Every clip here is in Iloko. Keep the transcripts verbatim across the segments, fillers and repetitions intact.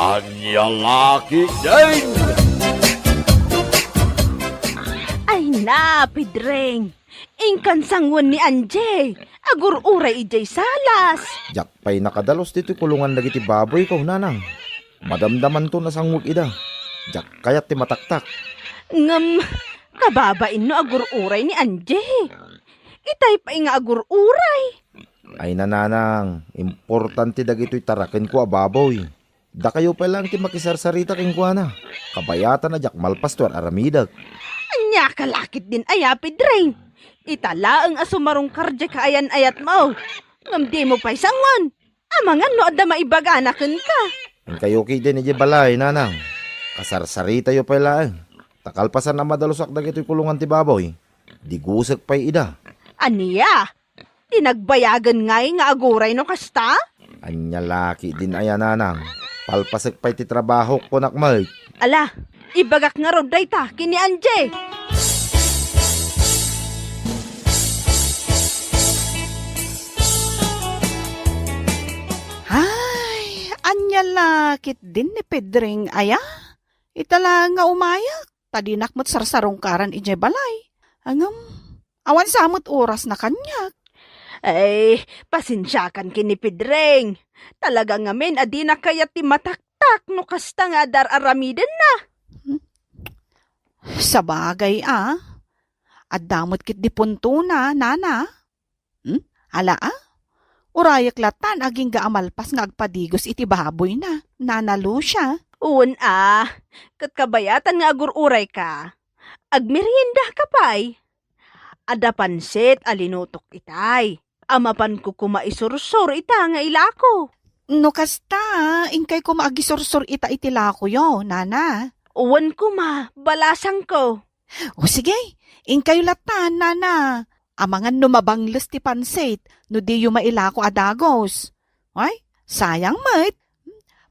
Ania la ketdin? Ay na, Pedreng! Inkan sangoen ni Angie! Agur-uray idiay salas! Diak pay nakadalus ditoy kulongan dagiti baboyko, nanang. Madamdamanto a sangwek ida. Diak kayat ti mataktak. Ngem, kababain no agur-uray ni Angie. Itay pay nga agur-uray. Ay, nanang, importante dagitoy tarakenko a baboy. Dakayo pay laeng ti makisarsarita kenkuana. Kabayatan a diak malpasto nga ar-aramidek. Ania ka la ketdin aya, Pedreng? Ita laeng a sumarungkar diay kaayan-ayatmo. Ngem dimo pay sangoen. Amangan no adda maibagana kenka. Inkayo ketdin idiay balay, nanang. Kasarsaritayo pay laeng. Ta kalpasan a madalusak dagitoy kulongan ti baboy, digusek pay ida. Ania? Ti nagbayagen ngay nga aguray no kasta? Ania la ketdin aya, nanang? Palpasek pay ti trabahok, kunak met. Ala, ibagak ngarud dayta ken ni Angie. Ay, ania la ketdin ni Pedreng aya? Ita la nga umayak, ta dinak met sarsarungkaran idiay balay. Ngem, awan sa met orasna kaniak. Ay, pasensiakan ken ni Pedreng. Talaga ngamin a dina kayat ti mataktak no kasta nga adda ar-aramidenna. Hmm? Sabagay a, adda met ketdi puntona, nana. Hmm? Ala a? Urayek latta no agingga a malpas nga agpadigos iti baboyna, Nana Lucia. Wen a, ket kabayatan nga agur-urayka. Agmeriendaka pay. Adda pansit a linutok itay. A mapanko koma isursor ita nga ilako. No kasta, inkay koma agisursor ita iti lakoyo, nana. Wen koma, balasangko. O sige, inkayo latta, nana. Amangan no mabangles ti pansit no diyo mailako a dagos. Ay, sayang met.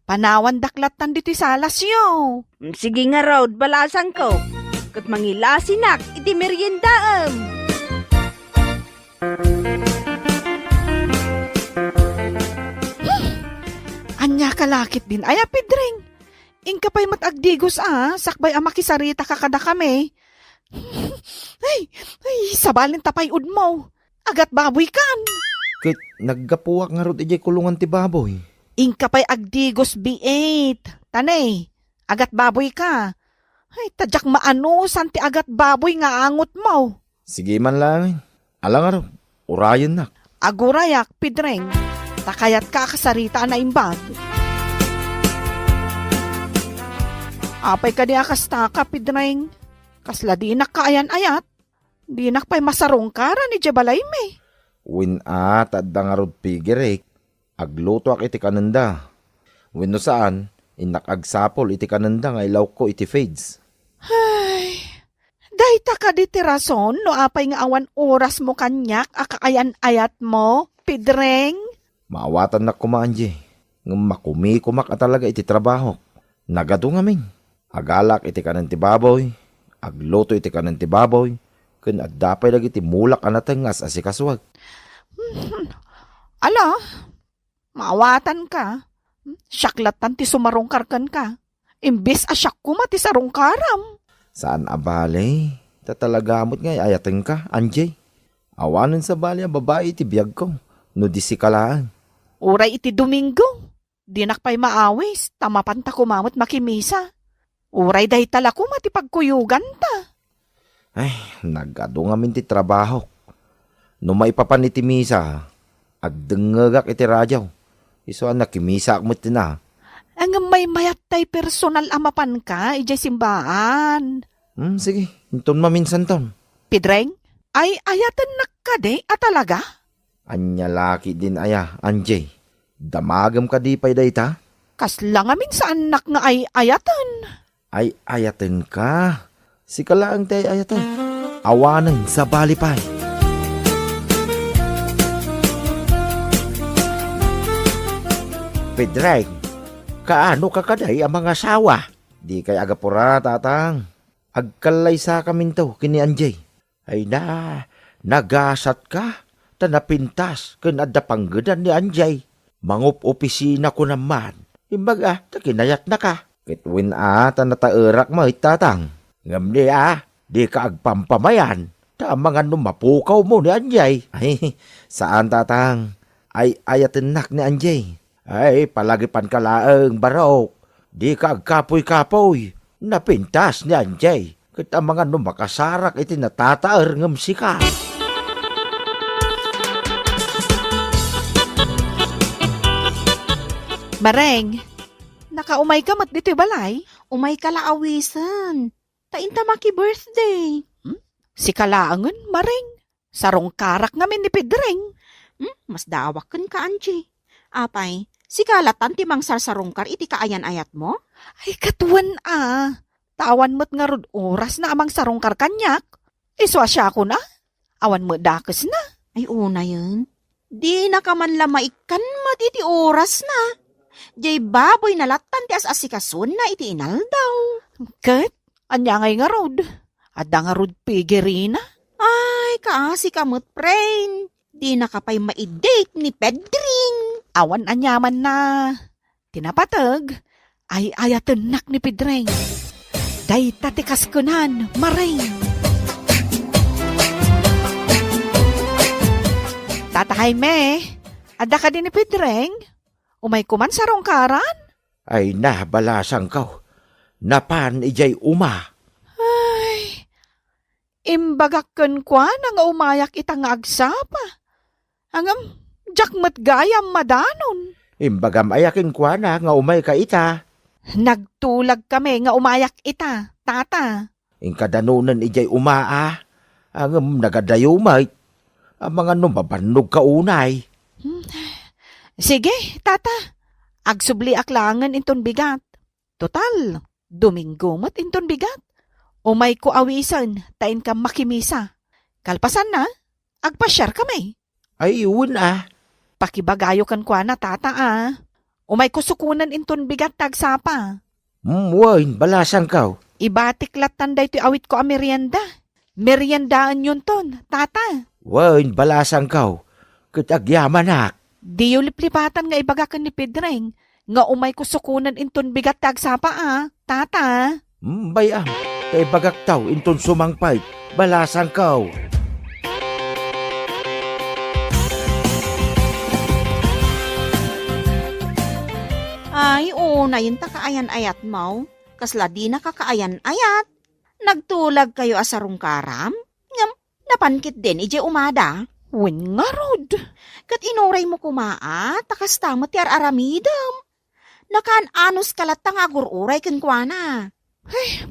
Panawandak lattan ditoy salasyo. Mm, sige ngarud, balasangko. Ket mangilasinak iti meriendaem. Hmm. Ania ka la ketdin aya, Pedreng? Inka pay met agdigos a, sakbay a makisaritaka kadakami. Ay, ay, sabalin ta pay udmo. Agatbaboykan. Ket naggapuak ngarud idiay kulongan ti baboy. Inka pay agdigos, biit. Tanay, agatbaboyka. Ay, ta diak maanusan ti agatbaboy nga angotmo. Sige man laeng. Ala ngarud, urayennak. Agurayak, Pedreng. Ta kayatka a kasarita a naimbag. Apay kadi a kastaka, Pedreng? Kasla dinak kaayan-ayat. Dinak pay masarungkaran idiay balaymi. Wen a, ta adda ngarud pigirek. Aglutoak iti kanenda. Wenno saan, innak agsapul iti kanenda nga ilawko iti feeds. Ay, dayta kadi ti rason no apay nga awan orasmo kaniak a kaayan-ayatmo, Pedreng? Maawatannak koma, Angie, ngem makumikomak a talaga iti trabahok. Nagadu ngamin. Agalak iti kanen ti baboy, agluto iti kanen ti baboy, ken adda pay dagiti mulak a nateng nga as-asikasuek. Hmm. Ala, maawatanka. Siak lattan ti sumarungkar kenka. Imbes a siak koma ti sarungkaram. Saan a bale, ta talaga met nga ay-ayatenka, Angie. Awanen sabali a babai iti biagko, no di sika laeng. Uray iti Domingo. Dinak pay maawis, ta mapanta koma met makimisa. Uray dayta la koma ti pagkuyoganta. Ay, nagadu ngamin ti trabahok. No maipapan iti misa, agdengngegak iti radio. Isu a nakimisaak met ti na. Ngem maymayat tay personal a mapanka idiay simbaan. Hmm, sige, inton maminsanton. Pedreng, ay-ayatennak kadi a talaga? Ania la ketdin aya, Angie? Damagem kadi pay dayta? Kasla ngamin saannak nga ay-ayaten. Ay-ayatenka? Sika laeng ti ay-ayaten. Awanen, sabali pay. Pedreng, kaano ka kadi a mangasawa? Dikay agapura, tatang. Agkallaysakaminto ken ni Angie. Ay na, nagasatka, ta napintas ken adda panggedan ni Angie. Mangup-opisina ko naman, Imbag a, ta kinayatnaka. Ket wen a, ta nataerak met, tatang. Ngem ni a, dika agpampamayan, ta amangan no mapukawmo ni Anjay. Ay, saan, tatang. Ay-ayatennak ni Anjay. Ay, palagipanka laeng, Barok. Dika agkapuy-kapuy. Napintas ni Anjay. Ket amangan no makasarak iti natataer ngem sika. Mareng, nakaumayka met ditoy balay? Umayka la awisen. Ta inta maki-birthday. Hmm? Sika laengen, Mareng. Sarungkarak ngamin ni Pedreng. Hmm? Masdaawak kenka, Angie. Apay, sika latan ti mangsarsarungkar iti kaayan-ayatmo? Ay, ket wen a. Ta awan met ngarud orasna a mangsarungkar kaniak. Isu a siakon a. Awan met dakesna. Ay, unayen. Dinaka man la maikkan met iti orasna. Jay baboyna lattan ti as-asikasuenna iti inaldaw. Ket, ania ngay ngarud? Adda ngarud pigirina? Ay, kaasika met, pren. Dinaka pay maidate ni Pedring. Awan aniamanna. Ti napateg, ay-ayatennak ni Pedring. Dayta ti kaskenan, Mareng. Tata Jaime, adda kadi ni Pedring? Umayko man sarungkaran? Ay na, balasangko. Napan idiay uma. Ay, imbagak kenkuana nga umayak ita nga agsapa. Ngem, diak met gayam madanon. Imbagam aya kenkuana nga umayka ita? Nagtulagkami nga umayak ita, tata. Inka danonen idiay uma a, ngem nagadayo met. Amangan no mabannogka unay. Hmm. Sige, tata. Agsubliak laengen inton bigat. Total, Domingo met inton bigat. Umayko awisen ta inka makimisa. Kalpasanna, agpasiarkami. Ay, wen a. Pakibagayo kenkuana, tata a. Umayko sukonen inton bigat ti agsapa. Mm, wen, balasangko. Ibatik lattan daytoy awitko a merienda. Meriendaenyonton, tata. Wen, balasangko. Ket agyamanak. Diyo liplipatan nga ibagak ken ni Pedring nga umayko sukonen inton bigat ti agsapa a, tata. Mm, bay-am, ta ibagakto inton sumangpet, balasangko. Ay, unayen ta kaayan-ayatmo. Kasla dinaka kaayan-ayat. Nagtulagkayo a sarungkaram? Ngem, napan ketdin idiay umada? Wen ngarud. Ket inuraymo koma a, ta kasta met ti ar-aramidem. Nakaan-anuska latta nga agur-uray kenkuana. Ay,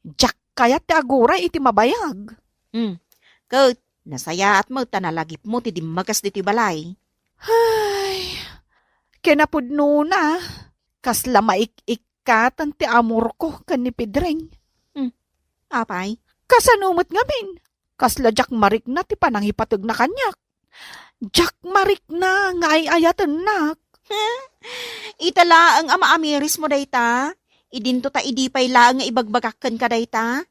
diak kayat ti aguray iti mabayag. Hmm. Ket, nasayaat met ta nalagipmo ti dimmagas ditoy balay. Ay, kinapudnona, kasla maik-ikkaten ti amorko ken ni Pedring. Hmm. Apay? Kasano met ngamin? Kasla diak marikna ti panangipategna kaniak. Diak marikna nga ay-ayatennak. Ita laeng a maamirismo dayta. Idinto ta idi pay laeng nga ibagbagak kenka dayta.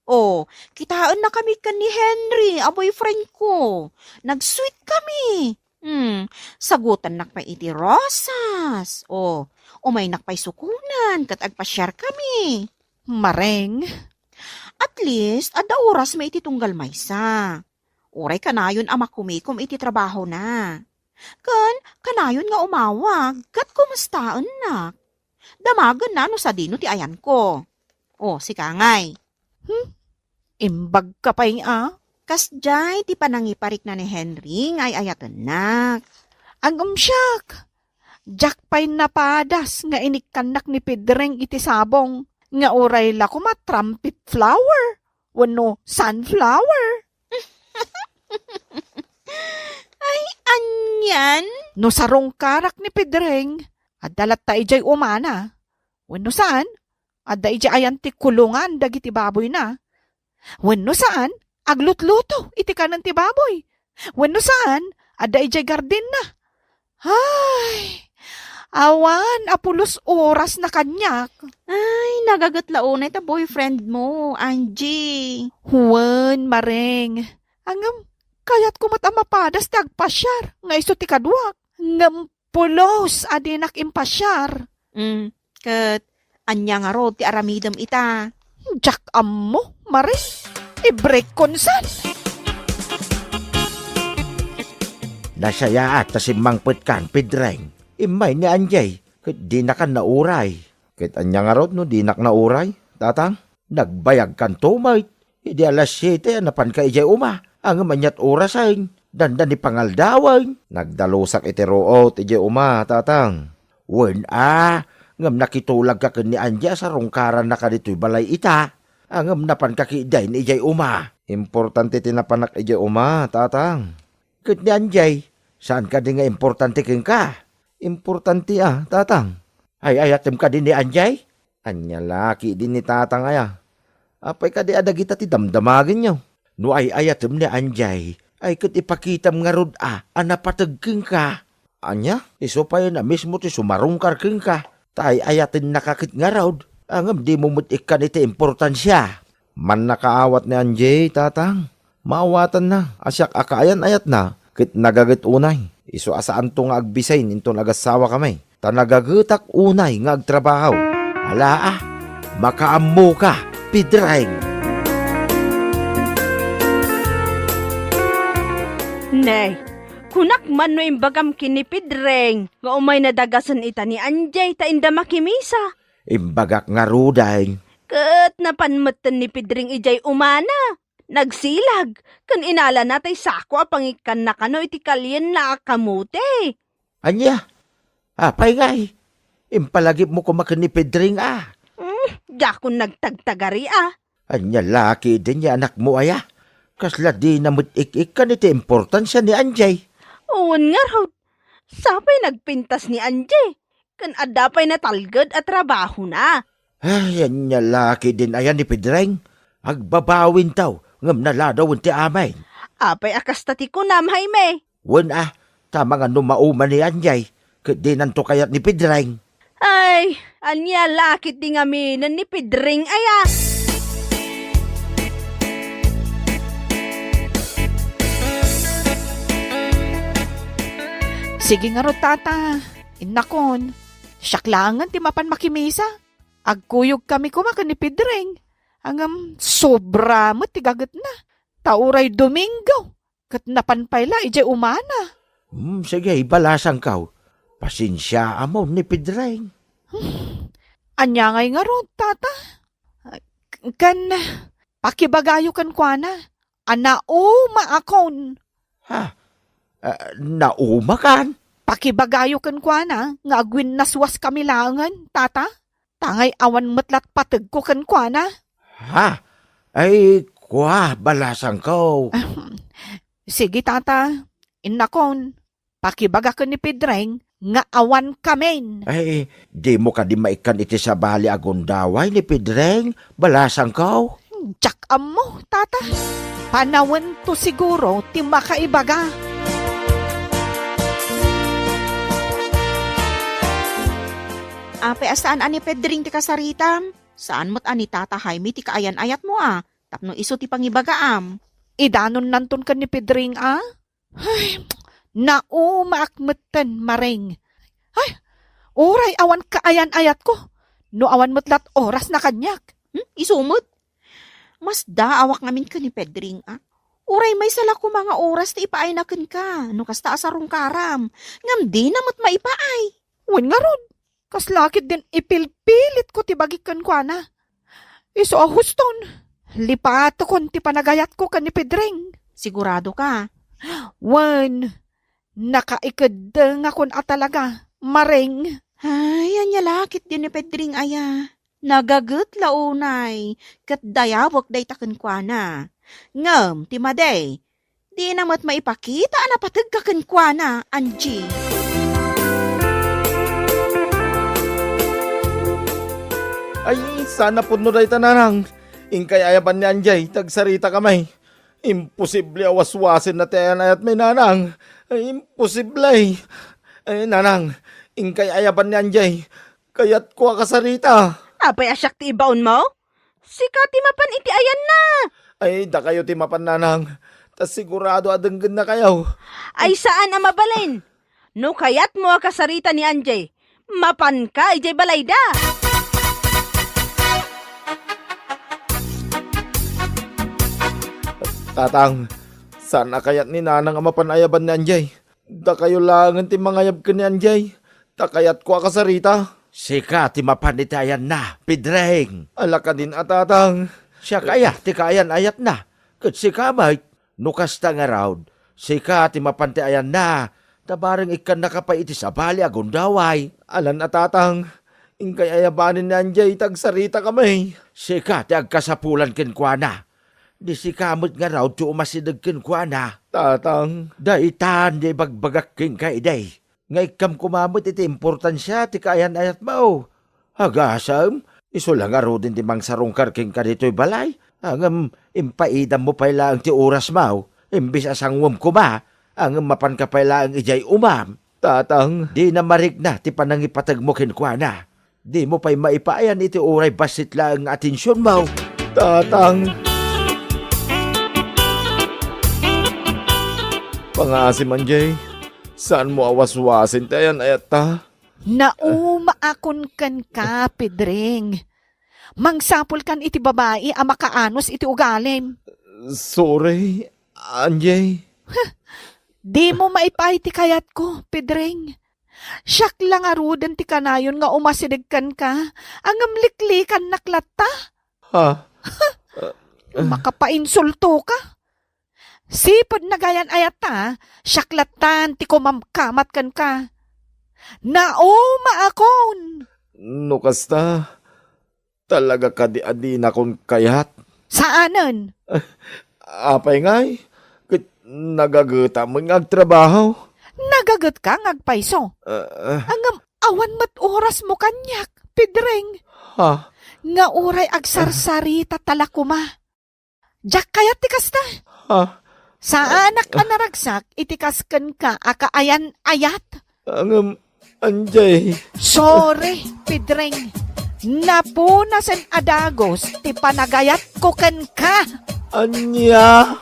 Oh, kitaennakami ken ni Henry a boyfriend ko. Nag-sweet kami. Hmm, sagutannak pay iti rosas. Oh, umaynak pay sukonen ket agpasiarkami. Mareng. At least, adda orasmi iti tunggal maysa. Uray kanayon a makumikom iti trabahona. Ken kanayon nga umawag ket kumustaennak. Damagenna no sadino ti ayanko. O, sika ngay. Hmm? Imbagka pay a? Kasdiay ti panangiparikna ni Henry nga ay-ayatennak. Agumsiak! Diak pay napadas nga inikkannak ni Pedring iti sabong nga uray la koma trumpet flower wenno sunflower. Ay, anian? No sarungkarak ni Pedring, adda latta idiay umana. Wenno saan, adda idiay ayan ti kulongan dagiti baboyna. Wenno saan, aglutluto iti kanen ti baboy. Wenno saan, adda idiay gardinna. Ay, awan a pulos orasna kaniak. Ay, nagaget la unay ta boyfriend mo, Angie. Wen, Mareng. Ngem, kayatko met a mapadas ti agpasiar nga isu ti kaduak. Ngem pulos a dinak Mm, ket ania ngarud ti aramidem ita? Diak ammo, Mare. Ibrekkon san. Nasayaat ta simmangpetkan, Pedreng. Immay ni Anjay, ket dinakan nauray. Ket ania ngarud no dinak nauray, Tatang? Nagbayagkanto met. Idi alas siete a napanka idiay uma, ngem ania't orasen? Dandani pangaldawen. Nagdalusak iti ruot idiay uma, Tatang. Wen a, ngem nakitulagka ken ni Anjay a sarungkarannaka ditoy balay ita. Ngem napanka ketdin idiay uma. Importante ti napanak idiay uma, Tatang. Ket ni Anjay, saan kadi nga importante kenka? Importante a, Tatang. Ay-ayatem kadi ni Anjay? Ania la ketdi ni Tatang aya? Apay kadi a dagita ti damdamagenyo? No ay-ayatem ni Anjay, ay ket ipakitam ngarud a, a napateg kenka. Ania? Isu pay a mismo ti sumarungkar kenka. Ta ay-ayatennaka ket ngarud, ngem dimo met ikkan iti importansia. Mannakaawat ni Anjay, Tatang. Maawatanna a siak a kaayan-ayatna ket nagaget unay. Isu a saanto nga agbisin inton agasawa kami, ta nagagetak unay nga agtrabaho. Ala a, makaammoka, Pedreng! Nay, kunak man no imbagam ken ni Pedreng nga umay nadagasen ita ni Anjay ta inda makimisa. Imbagak ngaruden. Ket napan metten ni Pedreng idiay umana. Nagsilag, ken inalana tay sako a pangikkanna kano iti kalienna a kamote. Ania? Apay ngay? Impalagipmo koma ken ni Pedring a? Hmm, diakon nagtagtagari a. Ania la ketdin ni anakmo aya? Kasla dina met ik-ikkan iti importansia ni Anjay. Wen ngarud, sapay nagpintas ni Anjay. Ken adda pay natalged a trabahona. Ay, ania la ketdin aya ni Pedreng? Agbabawinto, ngem naladawen ti amin. Apay a kasta ti kunam, Jaime? Wen a, ta mangano mauma ni Anjay, ket dinanto kayat ni Pedreng. Ay, ania la ketdi ngaminen ni Pedreng aya? Sige ngarud, Tata. Innakon, siak laengen ti mapan makimisa. Agkuyogkami koma ken ni Pedring. Ngem sobra met ti gagetna. Ta uray Domingo, ket napan pay la idiay umana. Hmm, sige, ibalasangko. Pasensiaam ni Pedring. Hmm, ania ngay ngarud, Tata? Ken, pakibagayo kenkuana a naumaakon. Ha? Ah, naumakan? Pakibagayo kenkuana nga agwinnaswaskamin laengen, Tata. Ta ngay awan met la't pategko kenkuana. Ha? Ay, kua, balasangko. Ahem. Sige, Tata. Innakon, pakibaga ken ni Pedring nga awankamin. Ay, dimo kadi maikkan iti sabali a gundaway ni Pedring, balasangko? Diak ammo, Tata. Panawento siguro ti makaibaga. Apay a saan a ni Pedring ti kasaritam? Saan met a ni Tata Jaime ti kaayan-ayatmo a tapno isu ti pangibagaam? Idanonnanton ken ni Pedring a? Ay, naumaak metten, Maring. Ay, uray awan kaayan-ayatko, no awan met la't orasna kaniak. Hmm? Isu met? Masdaawak ngamin ken ni Pedring a. Uray maysa la koma nga oras ti ipaayna kenka, no kasta a sarungkaram, ngem dina met maipaay. Wen ngarud, kasla ketdin ipilpilitko ti bagik kenkuana. Isu a huston, lipatekon ti panagayatko ken ni Pedring. Sigurado ka? Wen, nakaikeddengakon a talaga, Maring. Ay, ania la ketdi ni Pedring aya? Nagaget la unay, ket dayawek dayta kenkuana. Ngem ti madi, dina met maipakita a napategka kenkuana, Angie. Ay, saan a pudno dayta, Nanang. Inkay ayaban ni Anjay, ti agsaritakami. Imposible a waswasenna ti ayan-ayatmi, Nanang. Ay, imposible. Ay, Nanang, inkay ayaban ni Anjay. Kayatko a kasarita. Apay a siak ti ibaonmo? Sika ti mapan iti ayanna. Ay, dakayo ti mapan, Nanang. Ta sigurado a denggennakayo. Ay, saan a mabalin. No kayatmo a kasarita ni Anjay, Mapanka idiay balayda. Tatang, saan a kayat ni Nanang a mapan ayaban ni Anjay. Dakayo laengen ti mangayab ken ni Anjay, ta kayatko a kasarita. Sika ti mapan iti ayanna, Pedring. Ala kadin a, Tatang. Siak aya ti kaayan-ayatna, ket sika met. No kasta ngarud, sika ti mapan ti ayanna, ta bareng ikkannaka pay iti sabali a gundaway. Alan a, Tatang, inkay ayabanen ni Anjay ta agsaritakami. Sika ti agkasapulan kenkuana. Di sika met ngarud ti umasideg kenkuana. Tatang. Daytan ti ibagbagak kenka idi, nga ikkam koma met iti importansia ti kaayan-ayatmo. Agasem, isu la ngaruden ti mangsarungkar kenka ditoy balay, ngem impaidammo pay laeng ti orasmo, imbes a sanguem koma, ngem mapanka pay laeng idiay umam. Tatang. Dina marikna ti panangipategmo kenkuana. Dimo pay maipaayan iti uray bassit laeng nga atensionmo. Tatang. Pangaasim, Anjay. Saanmo a waswasen ti ayan-ayatta? Naumaakon kenka, Pedring. Mangsapulkan iti babai a makaanus iti ugalim. Sorry, Anjay. Dimo maipaay ti kayatko, Pedring. Siak la ngaruden ti kanayon nga umasideg kenka, ngem liklikannak latta. Ha? Makapainsultoka. Sipud nagayan-ayatta, siak lattan ti kumamkamat kenka. Naumaakon! No kasta, talaga kadi a dinakon kayat? Saanen. Apay ngay? Ket nagagetam nga agtrabaho. Nagagetka nga agpayso. Ah, ah. Ngem awan met orasmo kaniak, Pedring. Ha? Nga uray agsarsarita ta la koma. Diak kayat ti kasta. Ha? Saanak a naragsak iti kas kenka a kaayan-ayat. Ngem, Anjay. Sorry, Pedring. Napunasen a dagus ti panagayatko kenka. Ania?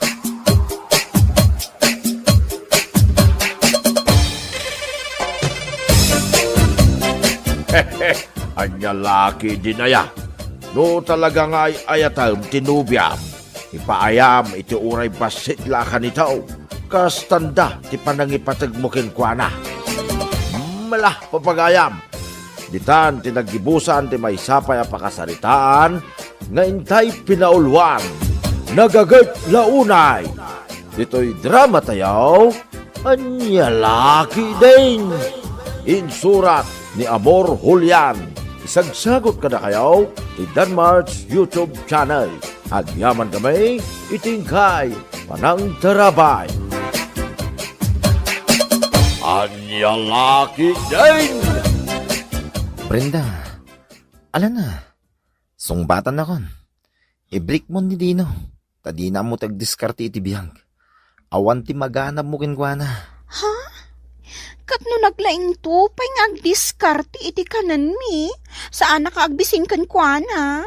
Ania la ketdin aya? No talaga nga ay-ayatem ti nobiam, ipaayam iti uray bassit la a kanito, kas tanda ti panangipategmo kenkuana. Mala, papagayam, ditan ti naggibusan ti maysa pay a pakasaritaan nga intay pinauluan. Nagaget la unay. Ditoy drama tayo, Ania la ketdin? Insurat ni Amor Julian. Isagsagot kadakayo ti Danmart's YouTube channel. Agyaman kami iti inkay panangtarabay. Ania la ketdin? Brenda, alana, sungbatannakon. Ibrikmo ni Dino, ta dina ammo ti agdiskarte iti biag. Awan ti maganabmo kenkuana. Ha? Ket no naglaingto pay nga agdiskarte iti kanenmi, saanak a agbisin kenkuana.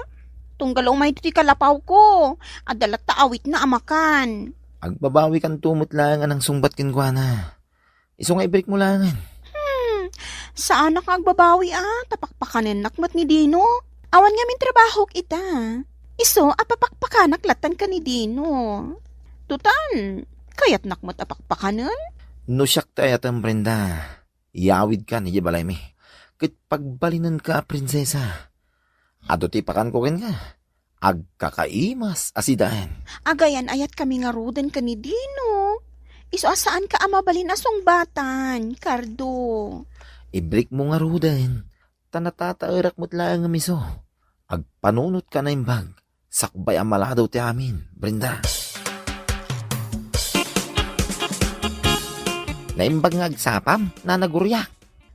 Tunggal umayto ti kalapawko, adda latta awitna a makan. Agbabawikanto met laeng a nangsungbat kenkuana. Isu nga ibrikmo laengen. Hmm, saanak nga agbabawi a, ta pakpakanennak met ni Dino. Awan ngamin trabahok ita. Isu a papakpakanak lattan ken ni Dino. Total, kayatnak met a pakpakanen. No siak ti ayatem, Brenda, iyawidkan idiay balaymi. Ket pagbalinenka a prinsesa. Adu ti ipakanko kenka. Agkakaimas a sidaen. Agayan-ayatkami ngaruden ken ni Dino. Isu a saanka a mabalin a sungbatan, Cardo. Ibrikmo ngaruden, ta natataerak met laeng nga miso. Agpanunotka a naimbag, sakbay a maladaw ti amin, Brenda. Naimbag nga agsapam, Nana Gloria.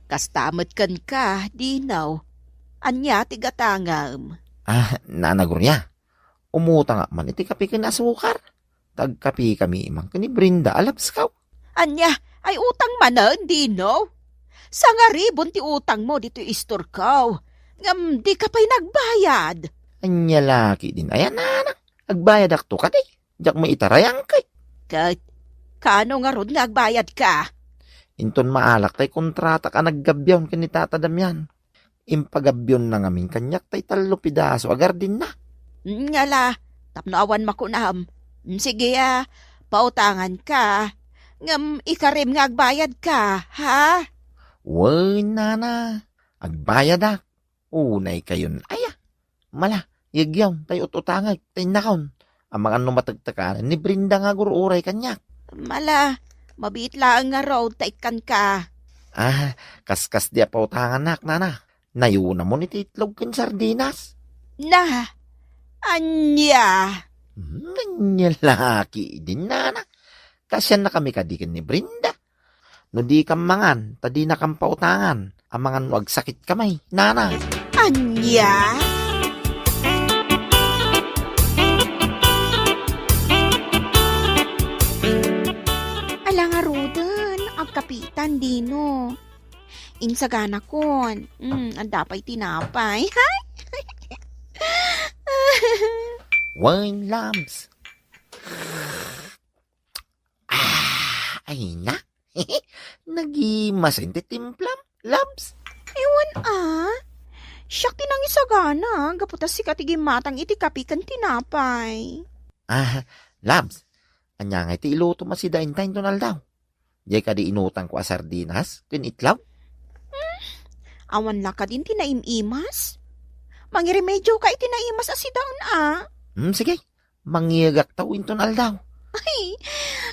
Kasta met kenka, Dino. Ania ti gatangem? Ah, Nana Gloria, umutangak man iti kape ken asukar. Tagkapekami man ken ni Brenda a labskaw. Ania, ay utang manen, Dino? Sangaribon ti utangmo ditoy istorko. Ngem dika pay nagbayad. Ania la ketdin aya, Nana? Agbayadakto kadi? Diak met itaray, angkay. Ket, kaano ngarud nga agbayadka? Inton maalak tay kontratak a naggabiaw ken ni Tata Damian. Impagabionna ngamin kaniak tay tallo pidaso a gardinna. Ngala, tapno awan makunam. Sige a, pautanganka. Ngem ikarim nga agbayadka, ha? Wen, nana, agbayadak. Unay kayon aya. Mala, yegyaw, tay ut-utangek, tay innakon. Amangan no matektekan ni Brenda nga agur-uray kaniak. Mala, mabiit laeng ngarud ta ikkanka. Ah, kaskas di a pautanganak, nana. Nayunamon iti itlog ken sardinas. Na, ania? Hmm, ania laki din, nana. Kasiannakami kadi ken ni Brenda. No dikam mangan, ta dinakam pautangan. Amangan no agsakit kami, nana. Ania? Ala ngaruden, agkapitan, Dino. Insaganakon. Mm, adda pay tinapay. Wine Labs. Ah, ay na. Nagimasen ti timplam, Labs. Ewan a. Siak ti nangisagana, gapu ta sika ti gimmatang iti kapi ken tinapay. Ah, Labs, ania ngay ti ilutom a sidaenta inton aldaw? Diay kadi inutangko a sardinas ken itlog? Hmm, awan la kadin ti naim-imas? Mangiremedio ka iti naimas a sidaen a. Hmm, sige. Mangiyegak ta inton aldaw. Ay,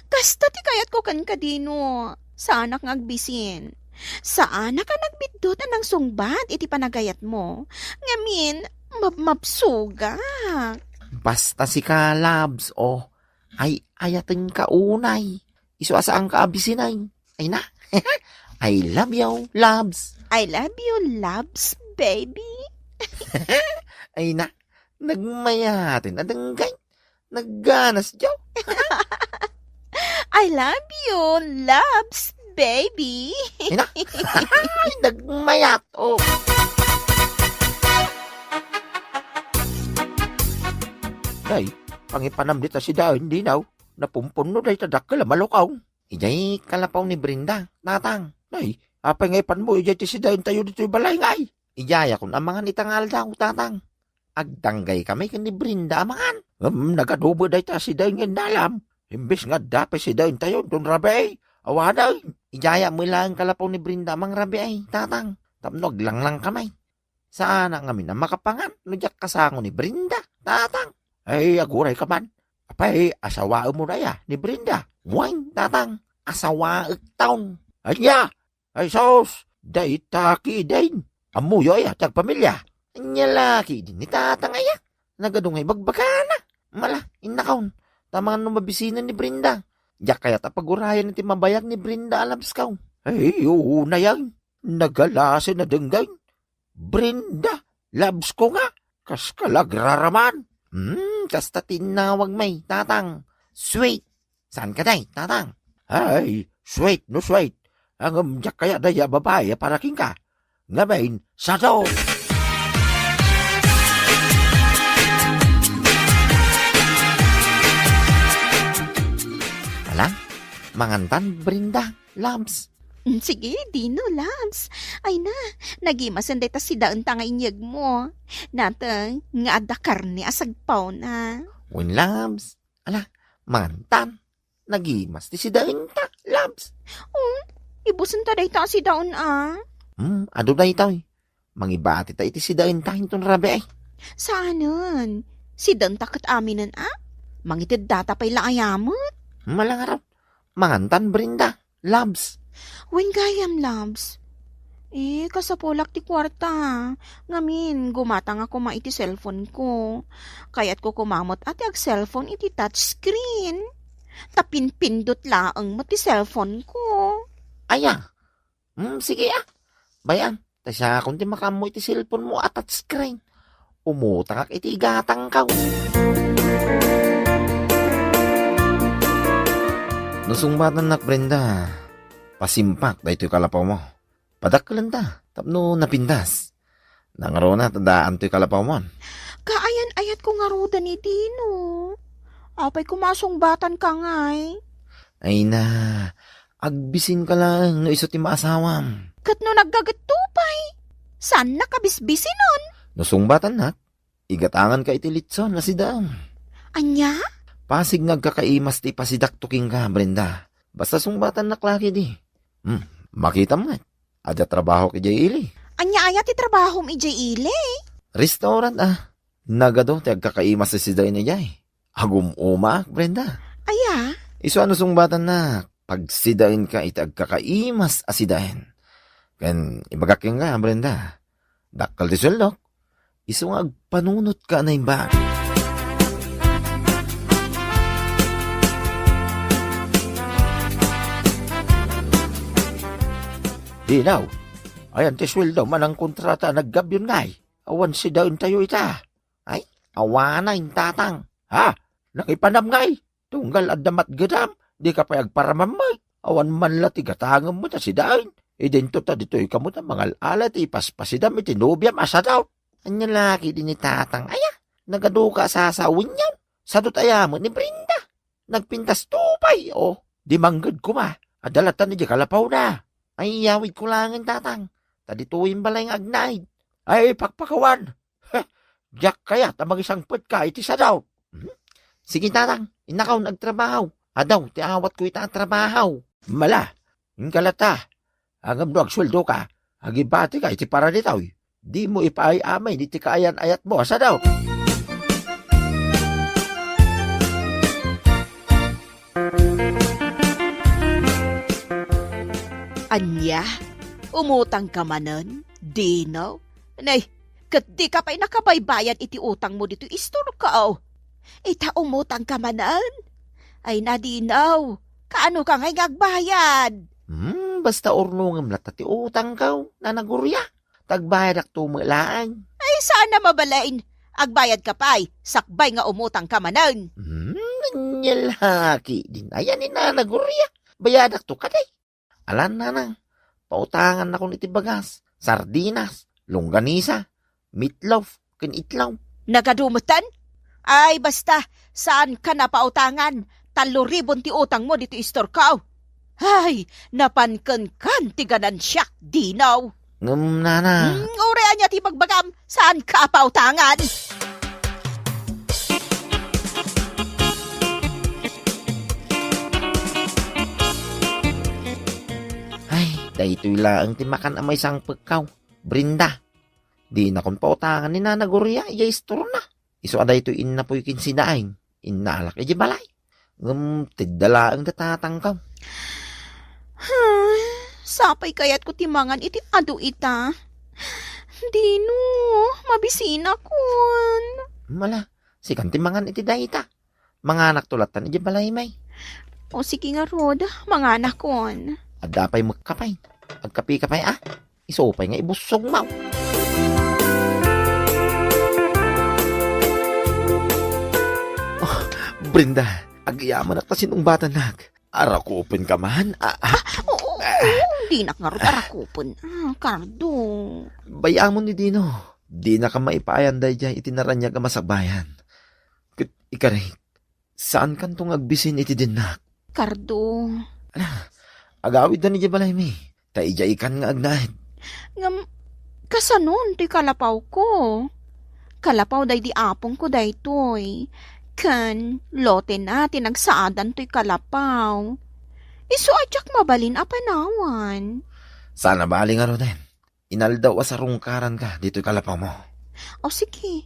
kasta ti kayatko kenka, Dino. Saanak nga agbisin. Saanak a nagbiddut a nangsungbat iti panagayatmo. Ngamin, mabmabsogak. Basta sika, Labs, o. Ay, ayatenka unay. Isu a saanka a bisin ay. Ay na. I love you, Labs. I love you, Labs, baby. Ay na. Nagmayaten a denggay. Nagganas, Joe. I love you, Labs, baby. Ay na. Ay, nagmayat, o. Day, pangipanam dita sidaen, Dino. Napumpunno dayta dakkel a malukong. Idiay kalapaw ni Brenda, Tatang. Nay, apay nga ipanmo idiay ti sidaentayo ditoy balay ngay? Idiayakon a mangan ita nga aldaw, Tatang. Agdanggay kami ken ni Brenda a mangan. Ngem nagadubo dayta sidaen nga innalam. Imbes nga adda pay sidaentayo inton rabii, awanen. Idiayak met laeng kalapaw ni Brenda a mangrabii, Tatang. Tapno aglanglang kami. Saanak ngamin a makapangan no diak kasango ni Brenda, Tatang. Ay, aguray ka man. Apay, asawaem mo daya ni Brenda? Wen, Tatang, asawaek taon. Ania? Ay, sus, dayta kidin. Ammoyo aya ti agpamilia? Ania la kidin ni Tatang aya? Nagadu nga ibagbagana. Mala, innakon, ta amangan no mabisinen ni Brenda. Diak kayat a pagurayan ti mabayag ni Brenda a Labsko. Ay, unay. Nagalasen a denggay. Brenda, Labsko nga, kas ka la agraraman. Hmm, kasta ti innawag may, Tatang. Sweet. Saan ka, day, Tatang? Ay, sweet no sweet. Ngem diak kayat daya a babai a para kenka. Ngamin, sado! Ala, mangantan, Brenda, Labs. Mm, sige, Dino, Labs. Ay na, nagimasen dayta sidaenta nga inyegmo. Nateng nga adda karne a sagpawna. Wen, Labs. Ala, mangantan. Nagimas ti sidaenta, Labs. Oh, ibusenta dayta a sidaen a. Hmm, adu daytoy. Mangibatita iti sidaenta inton rabii. Saanen? Sidaenta ket aminen a? Mangiteddata pay la aya met. Mala ngarud. Mangantan, Brenda. Labs. Wen gayam, Labs. Eh, kasapulak ti kuarta. Ngamin, gumatang a koma iti cellphone ko. Kayatko koma met a ti ag-cellphone iti touchscreen. Ta pinpindot laeng met ti cellphone ko. Aya? Hmm, sige a. Bay-am, ta siakon ti makaammo iti cellphone mo a touchscreen. Umutangak iti igatangko. No sungbatannak, Brenda, pasimpak daytoy kalapaw mo. Padakkelenta tapno napintas. Nangruna ta daan toy kalapaw mo. Kaayan-ayatko ngaruden ni Dino. Apay koma a sungbatanka ngay? Ay na, Agbisinka laeng no isu ti maasawam. Ket no naggagetto pay, saannak a bisbisinen. No sungbatannak, igatanganka iti litson a sidaem. Ania? Pasig nga agkakaimas ti ipasidakto kenka, Brenda. Basta sungbatannak la ketdi. Hmm, makitam met. Adda trabahok idiay ili. Ania aya ti trabahom idiay ili? Restaurant, a. Nagadu ti agkakaimas a sidaen idiay. Agum-umaak, Brenda. Aya? Isu a no sungbatannak, pagsidaenka iti agkakaimas a sidaen. Ken ibagak kenka, Brenda, dakkel ti sueldok, isu nga agpanunotka a naimbag. Dinaw, ayan ti sueldo manang kontrata a naggabion ngay. Awan sidaentayo ita. Ay, awana intatang. Ha? Nangipanam ngay? Tunggal adda matgedam, dika pay agparamam met. Awan man la ti gatangem met a sidaen. Idinto ta ditoy kamo ta mangal-ala ti ipaspasidam iti nobiam a sadaw. Ania la ketdi ni tatang, aya? Nagaduka a sasawenyan. Sadot aya met ni Brenda. Nagpintas to pay, o. Di mangged koma. Adda latta idiay kalapawna. Ay, iyawidko laengen, tatang. Ta ditoy imbalay nga agnaed. Ay, pakpakawan. Heh, diak kayat a mangisangpetka iti sadaw. Hmm? Sige, tatang, innakaw nga agtrabaho. Adaw ti awatko ita a trabaho. Mala, inka latta. Ngem no agsueldoka, agibatika iti para ditoy. Dimo ipaay-amin iti kaayan-ayatmo a sadaw. Ania? Umutangka manen, Dino? Nay, ket dika pay nakabaybayad iti utangmo ditoy istorko. Ita umutangka manen? Ay, Dino, kaanoka ngay nga agbayad? Hmm, basta urnongem latta ti utangko, Nana Gloria. Ta agbayadakto met laeng. Ay, saan a mabalin. Agbayadka pay, sakbay nga umutangka manen. Hmm, ania la ketdin aya ni Nana Gloria. Bayadakto kadi. Alan, nanang, pautangannakon iti bagas, sardinas, longganisa, meatloaf, ken itlog. Nagadu metten? Ay, basta, saankan a pautangan. Tallo ribon ti utangmo ditoy istorko. Ay, napan kenkan ti ganansiak, Dino. Ngem, nana. Hmm, uray ania ti ibagbagam, saanka a pautangan. Ay, daytoy laeng ti makan a maisangpetko, Brenda. Dinakon pautangan ni Nana Gloria idiay istorna. Isu a daytoy innapoy ken sidaen, innalak idiay balay. Ngem tedda laeng da tatangko. Sapay kayatko ti mangan iti adu ita. Dino, mabisinakon. Mala, sikan ti mangan iti dayta. Manganakto lattan idiay balaymi. O, sige ngarud, manganakon. Adda pay met kape. Agkapeka pay, a? Isu pay nga ibussogmo. Oh, Brenda, agyamanak ta sinungbatannak. Arakupenka man, a, a. Ah, oo, oo, dinak ngarud arakupen. Ah, Cardo. Bay-amon ni Dino, dinaka maipayan daydiay iti naraniag a masakbayan. Ket ikarik, saankanto nga agbisin iti dinnak. Cardo. Ala, agawidda idiay balaymi. Ta idiay ikan nga agnaed. Ngem, kasanon toy kalapawko? Kalapaw daydi apongko daytoy. Ken, lotena ti nagsaadan toy kalapaw. Isu a diak mabalin a panawan. Saan a bali ngaruden. Inaldaw a sarungkaranka ditoy kalapawmo. O, sige.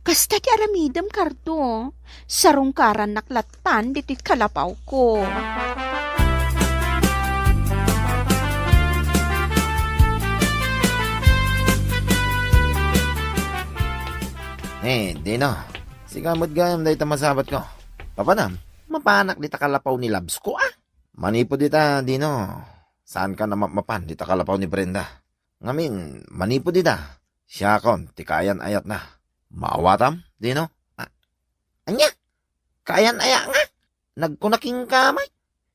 Kasta ti aramidem, Cardo. Sarungkarannak lattan ditoy kalapawko. Eh, Dino. Sika met gayam dayta masabatko. Papanam, mapanak dita kalapaw ni Labsko, a? Manipud ita, Dino. Saanka a mapmapan dita kalapaw ni Brenda. Ngamin, manipud ita, siakon ti kaayan-ayatna. Maawatam, Dino? A-, ania? Kaayan-ayat nga? Nagkuna kenka met.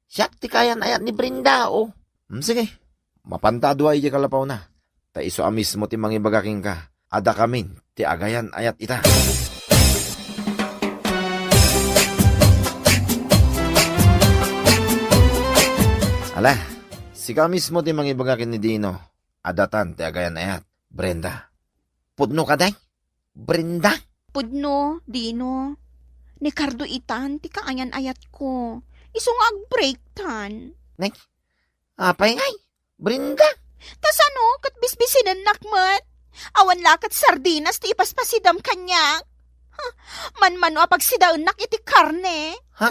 Siak ti kaayan-ayat ni Brenda, o. Hmm, sige. Mapanta a dua idiay kalapawna. Ta isu a mismo ti mangibaga kenka. Adda kamin ti agayan-ayat ita. A, Ala, sika mismo ti mangibaga ken ni Dino. Adda tan ti agayan-ayat, Brenda. Pudno kadi? Brenda? Pudno, Dino. Ni Cardo itan ti kaayan-ayatko. Isu nga ag-break tan. Nay, apay ngay? Brenda? Ta sano, ket bisbisinennak met? Awan la ket sardinas ti ipaspasidam kaniak. Huh, manmano a pagsidaennak iti karne. Ha?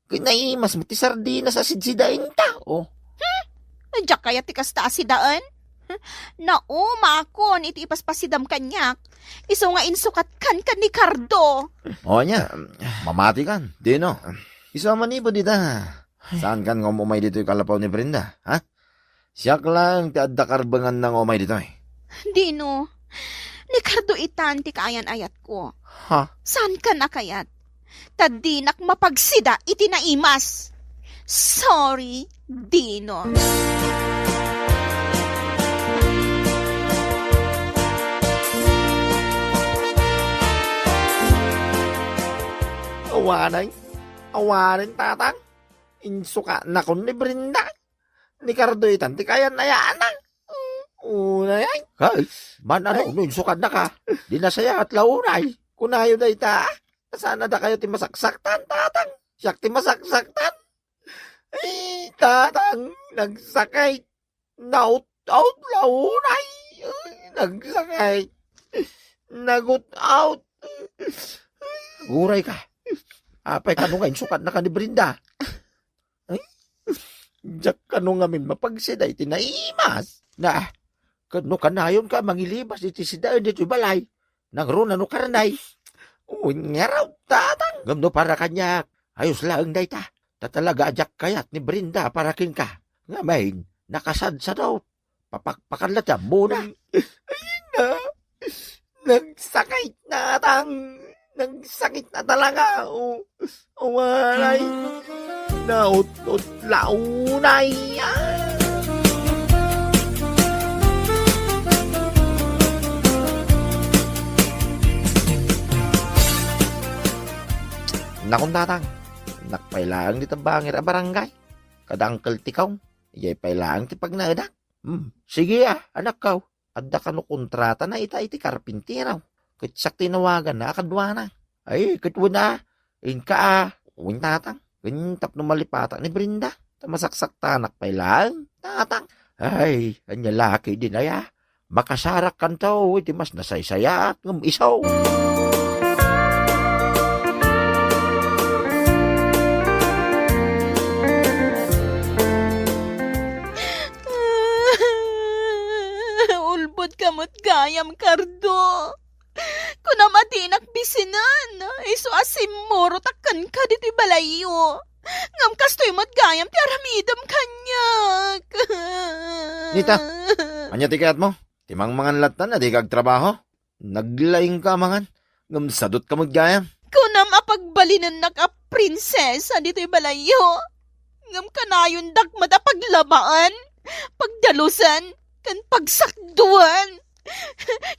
Kinaimas mo ti sardinas a sidsidaenta, oh. Hmm? Diak kayat ti kasta a sidaen? Hmm? Naumakon iti ipaspasidam kaniak. Isu nga insukatkan ken ni Cardo. O, ania, mamati kan, Dino. Isu a manipud ita. Saankan nga umay ditoy kalapaw ni Brenda, ha? Siak laeng ti adda karbenganna nga umay ditoy. Dino, ni Cardo itan ti kaayan-ayatko. Ha? Saankan a kayat? Ta dinak mapagsida iti naimas. Sorry, Dino. Awanen, awanen, tatang. Insukatnakon ni Brenda. Ni Cardo itan ti kaayan-ayatanna. Unay, ay. Kay, man-ano, ay, no insukatnaka? Di nasayaat la unay. Kunayo dayta. Saan a dakayo ti masaksaktan, tatang? Siak ti masaksaktan. Ay, tatang, nagsakit. Naut-out la unay. Ay, nagsakit. Nagut-out. Uray ka. Apay, kano nga insukatnaka ni Brenda? Ay, diak kano ngamin mapagsida iti naimas. Na, ket no kanayonka mangilibas iti sidaen ditoy balay, nangruna no karnay. Wen ngarud, tatang. Ngem no para kaniak, ayos laeng dayta. Ta talaga a diak kayat ni Brenda para kenka. Ngamin, nakasadsado. Papakpakan la ti ammona. Ay na. Nagsakit na, tatang. Nagsakit na talaga. O, awaray. Naut-ut la unay. Ah. Nakon, tatang, innak pay laeng dita bangir a barangay. Kada Uncle Tikong, ijay pay laeng ti pagnaedak. Hmm, sige a, anakko. Adda kano kontratana ita iti karpintero. Ket siak ti inawaganna a kaduana. Ay, ket wen a, inka a, wen, tatang. Ken tapno malipatak ni Brenda, ta masaksaktanak pay laeng, tatang. Ay, ania la ketdin aya? Makasarakkanto iti mas nasaysayaat ngem isu. Ulbodka met gayam, Cardo. Kunam a dinak bisinen, isu a simmurotak kenka ditoy balayyo. Ngem kastoy met gayam ti aramidem kaniak. Nita, ania ti kayatmo? Ti mangmangan latta a dika agtrabaho? Naglaingka a mangan, ngem sadutka met gayam. Kunam a pagbalinennak a prinsesa ditoy balayyo. Ngem kanayondak met a paglabaen, pagdalusen, ken pagsakduen.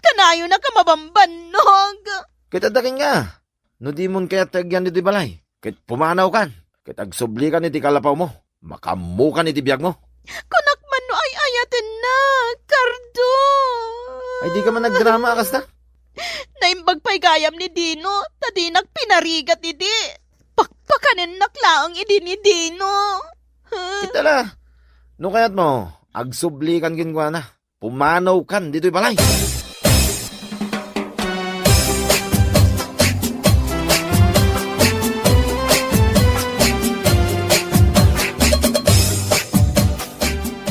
Kanayonak a mabambannog. Ket adda kenka, no dimon kayat ti agyan ditoy balay, ket pumanawkan, ket agsublikan iti kalapawmo. Makaammokan iti biagmo. Kunak man no ay-ayatennak, Cardo. Ay, dika man nagdrama a kasta. Naimbag pay gayam ni Dino, ta dinak pinarigat idi. Pakpakanennak laeng idi ni Dino. Ket ala, no kayatmo, agsublikan kenkuana. Pumanawkan ditoy balay.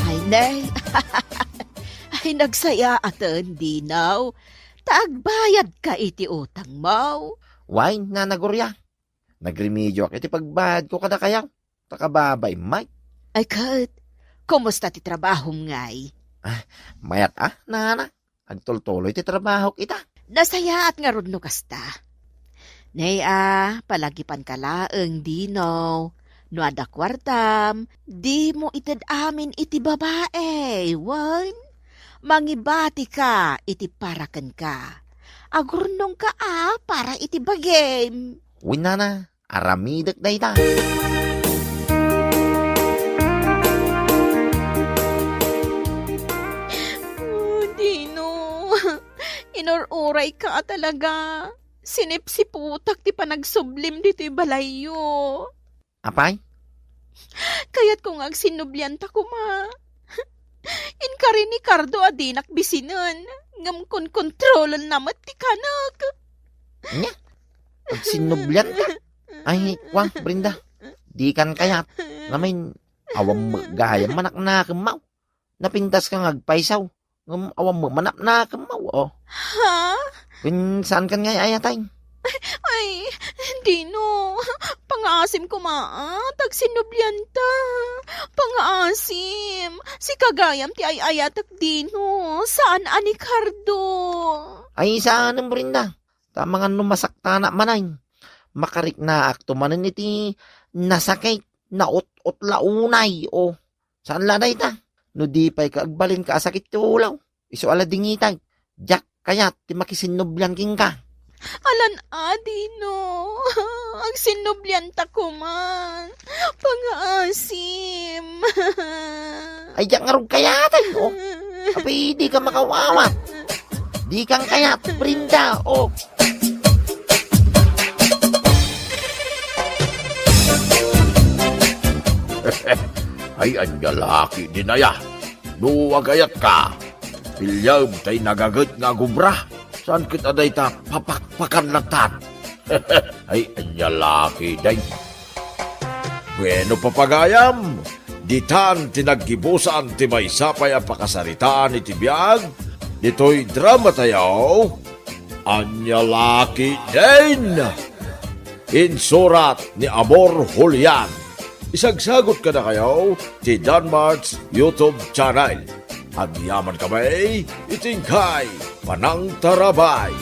Ay, nay. Ay, nagsayaaten, Dino. Ta agbayadka iti utangmo. Wen, Nana Gloria. Nagremedioak iti pagbayadko kadakayo. Ta kababay met. Ay ket, kumusta ti trabahom ngay? Ah, mayat a, nana. Agtultuloy ti trabahok ita. Nasayaat ngarud no kasta. Nay a, palagipanka laeng, Dino. No adda kuartam, dimo ited amin iti babai, wen? Mangibatika iti para kenka. Agurnongka a para iti bagim. Wen, nana. Aramidek dayta. Nor uray ka a talaga, sinipsiputak ti panagsublim ditoy balayyo. Apay? Kayatko nga agsinnublianta koma. Inkari ni Cardo a dinak bisinen, ngem konkontrolenna met ti kanek. Nya? Agsinnublianta? Ay, kwa, Brenda. Dikan kayat. Ngamin, awan met gayam manaknakemmaw. Napintaska nga agpaysaw. Ngem awan met manaknakemmaw, oh. Ha? Wen, saankan nga ay-ayatay? Ay, Dino, pangaasim koma, ah, ta agsinnublianta. Pangaasim, sika gayam ti ay-ayatek, Dino, saan a ni Cardo. Ay, saanem, Brenda. Ta amangan no masaktanak manen. Makariknaakto manen iti nasakit, naut-utla unay, oh. Saan la dayta? No di pay ka agbalinka a sakit ti ulaw, isu a la dingitay. Diak kayat ti makisinnublian kenka. Alan a, Dino. Agsinnublianta koman. Pangaasim. Ay, diak ngarud kayatay, oh. Apay, dika makawawat. Dikan kayat, Brenda, oh. Ay, ania la ketdin aya. No agayatka, piliem tay nagaget nga agubra. Saan ket a dayta papakpakan latta. Ay, ania la ketdin. Bueno, papagayam, ditan ti naggibusan ti maysa pay a pakasaritaan iti biag ditoy dramatayo. Ania la ketdin? Insurat ni Amor Julian. Isagsagot kadakayo ti Danmart's YouTube channel. Agyamankami iti inkay panangtarabay.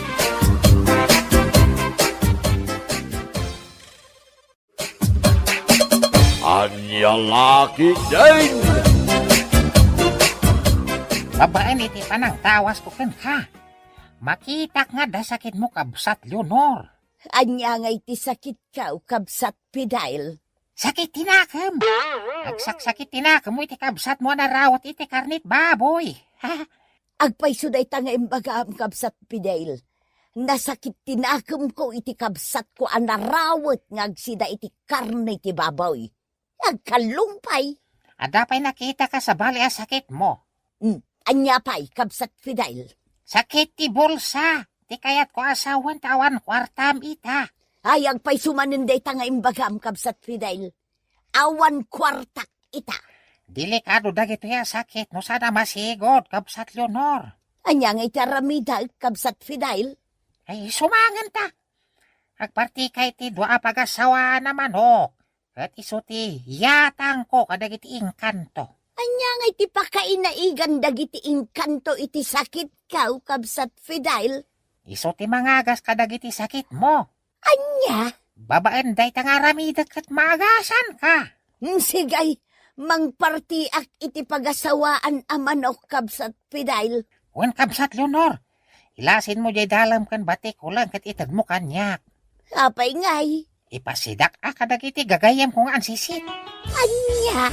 Ania la ketdin? Babaen iti panangtawasko kenka, makitak nga adda sakitmo, Kabsat Leonor. Ania ngay ti sakitko, Kabsat Fidel? Sakit ti nakem. Agsaksakit ti nakemmo iti kabsatmo a narawet iti karne ti baboy. Agpayso dayta nga imbagam, Kabsat Fidel. Nasakit ti nakemko iti kabsatko a narawet nga agsida iti karne ti baboy. Agkallong pay. Adda pay nakitaka sabali a sakitmo. Hmm, ania pay, Kabsat Fidel? Sakit ti bulsa. Ti kayatko a sawen ta awan kuartam ita. Ay, agpayso manen dayta nga imbagam, Kabsat Fidel. Awan kuartak ita. Delikado dagitoy a sakit no saan a masigud, Kabsat Leonor. Ania ngay ti aramidek, Kabsat Fidel? Ay, isu mangen ta. Agpartika iti dua a pagasawaan a manok. Ket isu ti yatangko kadagiti engkanto. Ania ngay ti pakainaigan dagiti engkanto iti sakitko, Kabsat Fidel? Isu ti mangagas kadagiti sakitmo. Ania? Babaen dayta nga aramidek ket maagasanka. Hmm, sige, mangpartiak iti pagasawaan a manok, Kabsat Fidel. Wen, Kabsat Leonor, ilasinmo jay dalem ken batikulen ket itedmo kaniak. Apay ngay? Ipasidak a kadagiti gagayyemko nga ansisit. Ania?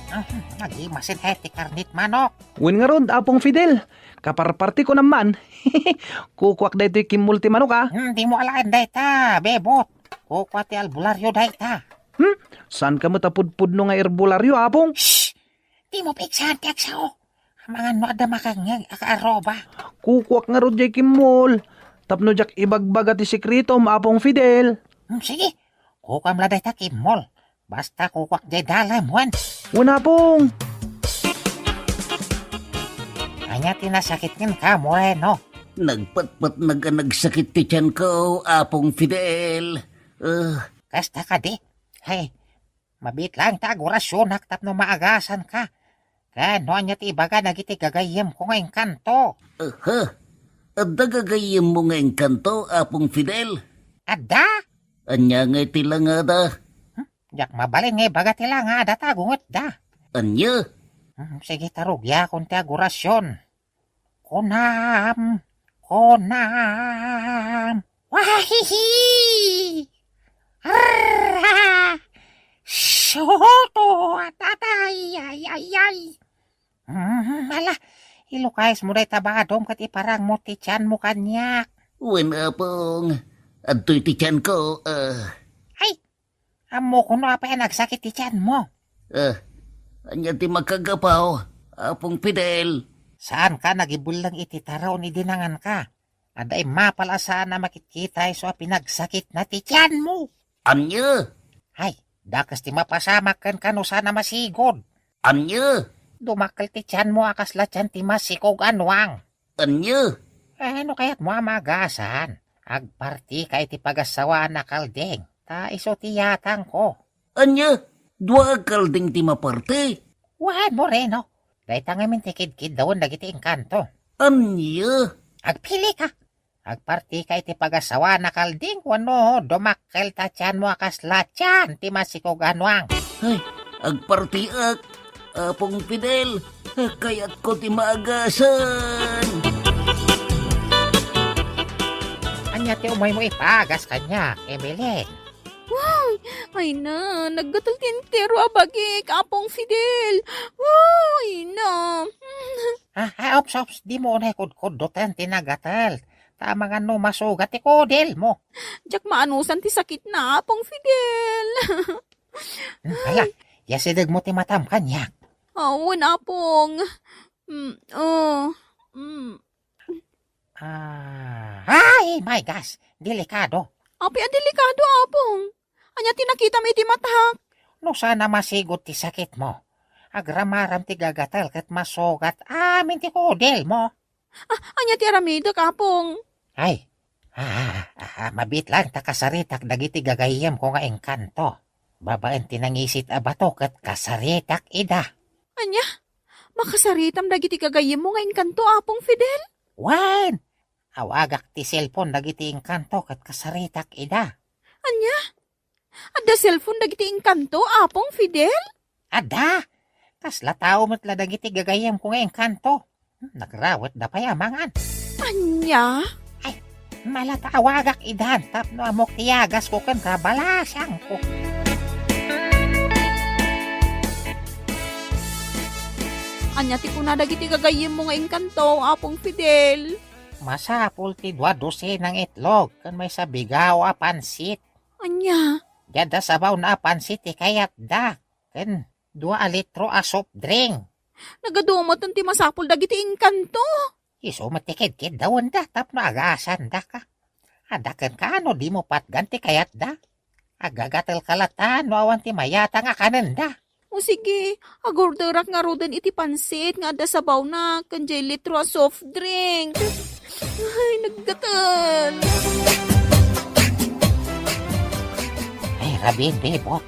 Ah, nagimasin ti karne ti manok. Wen ngarud, Apong Fidel, kaparpartiko man. Kukuak daytoy kimmol ti manok, a. Hmm, dimo alaen dayta, Bebot. Kukua ti albularyo dayta. Hmm? Saanka met a pudpudno nga albularyo, Apong? Shh! Dimo piksaan ti agsao. Amangan no adda makangngeg a kaaruba. Kukuak ngarud jay kimmol. Tapno diak ibagbaga ti sekretom, Apong Fidel. Hmm, sige. Kukuam la dayta kimmol. Basta kukuak jay dalem, wen. Wen, Apong. Ania ti nasakit kenka, Moreno? Nagpatpatnag a nagsakit ti tianko, Apong Fidel. Ah. Kasta kadi? Hay, mabiit laeng ta agurasionak tapno maagasanka. Ken no ania ti ibaga dagiti gagayyemko nga engkanto? Aha. Adda gagayyemmo nga engkanto, Apong Fidel? Adda? Ania ngay ti langada? Hmm? Diak mabalin nga ibaga ti langada ta agungetda. Ania? Hmm, sige ta rugiakon ti agurasion. Kunam, kunam. Wahihi! Arra! Suhoto, tatay, ay, ay, ay. Hmm, ala, ilukayesmo dayta badom ket iparangmo ti tianmo kaniak. Wen, Apong. Adtoy ti tianko, ah. Ay, ammok no apay a nagsakit ti tianmo. Ah, ania ti makagapaw, Apong Fidel? Saanka nagibelleng iti taraon idi nanganka. Adda immapal a saan a makitkita isu a pinagsakitna ti tianmo. Ania? Ay, dakes ti mapasamak kenka no saan a masigud. Ania? Dumakkel ti tianmo a kasla tian ti masikog a nuang. Ania? Eh, no kayatmo a maagasan, agpartika iti pagassawaan a kalding, ta isu ti yatangko. Ania? Dua a kalding ti maparti? Wen, Moreno. Dayta ngamin ti kidkiddawen dagiti engkanto. Ania? Agpilika. Agpartika iti pagassawaan a kalding wenno dumakkel ta tianmo a kasla tian ti masikog a nuang. Ay, agpartiak, Apong Fidel. Kayatko ti maagasan. Ania ti umaymo ipaagas kaniak, Evelyn? Wow! Ay na, naggatel ti entero a bagik, Apong Fidel. Wow! Ay na. Ah, ah, ops, ops, dimo unay kudkuddoten ti nagatel. Ta amangan no masugat ti kudelmo. Diak maanusan ti sakitna, Apong Fidel. Hmm, hala, yasidegmo ti matam kaniak. Awan, Apong. Mm, oh. Mm. Ah, ay, my gosh, delikado. Apay a delikado, Apong? Ania ti nakitam iti matak? No saan a masigot ti sakitmo, agramaram ti gagatel ket masugat amin ti kudelmo. Ah, ania ti aramidek, Apong? Ay, ah, ah, ah, mabiit laeng ta kasaritak dagiti gagayyemko nga engkanto. Babaen ti nangisit a bato ket kasaritak ida. Ania? Makasaritam dagiti gagayyemmo nga engkanto, Apong Fidel? Wen, awagak ti cellphone dagiti engkanto ket kasaritak ida. Ania? Adda cellphone dagiti engkanto, Apong Fidel? Adda. Kasla tao met la dagiti gagayyemko nga engkanto. Hmm, nagrawetda pay a mangan. Ania? Ay, malata awagak idan tapno ammok ti yagasko ken kabalasangko. Ania ti kuna dagiti gagayyemmo nga engkanto, Apong Fidel? Masapul ti dua dosenang itlog ken maysa bigao a pansit. Ania? Diadda sabawna a pansit ti kayatda, ken dua a litro a soft drink. Nagadumaten ti masapul dagiti engkanto. Isu met ti kedkeddawenda tapno agasandaka. Adda kenka no dimo patgan ti kayatda. Agagatelka latta no awan ti mayatang a kanenda. O sige, agorderak ngaruden iti pansit nga adda sabawna ken diay litro a soft drink. Ay, naggatel. Ay, rabiin, Bebot.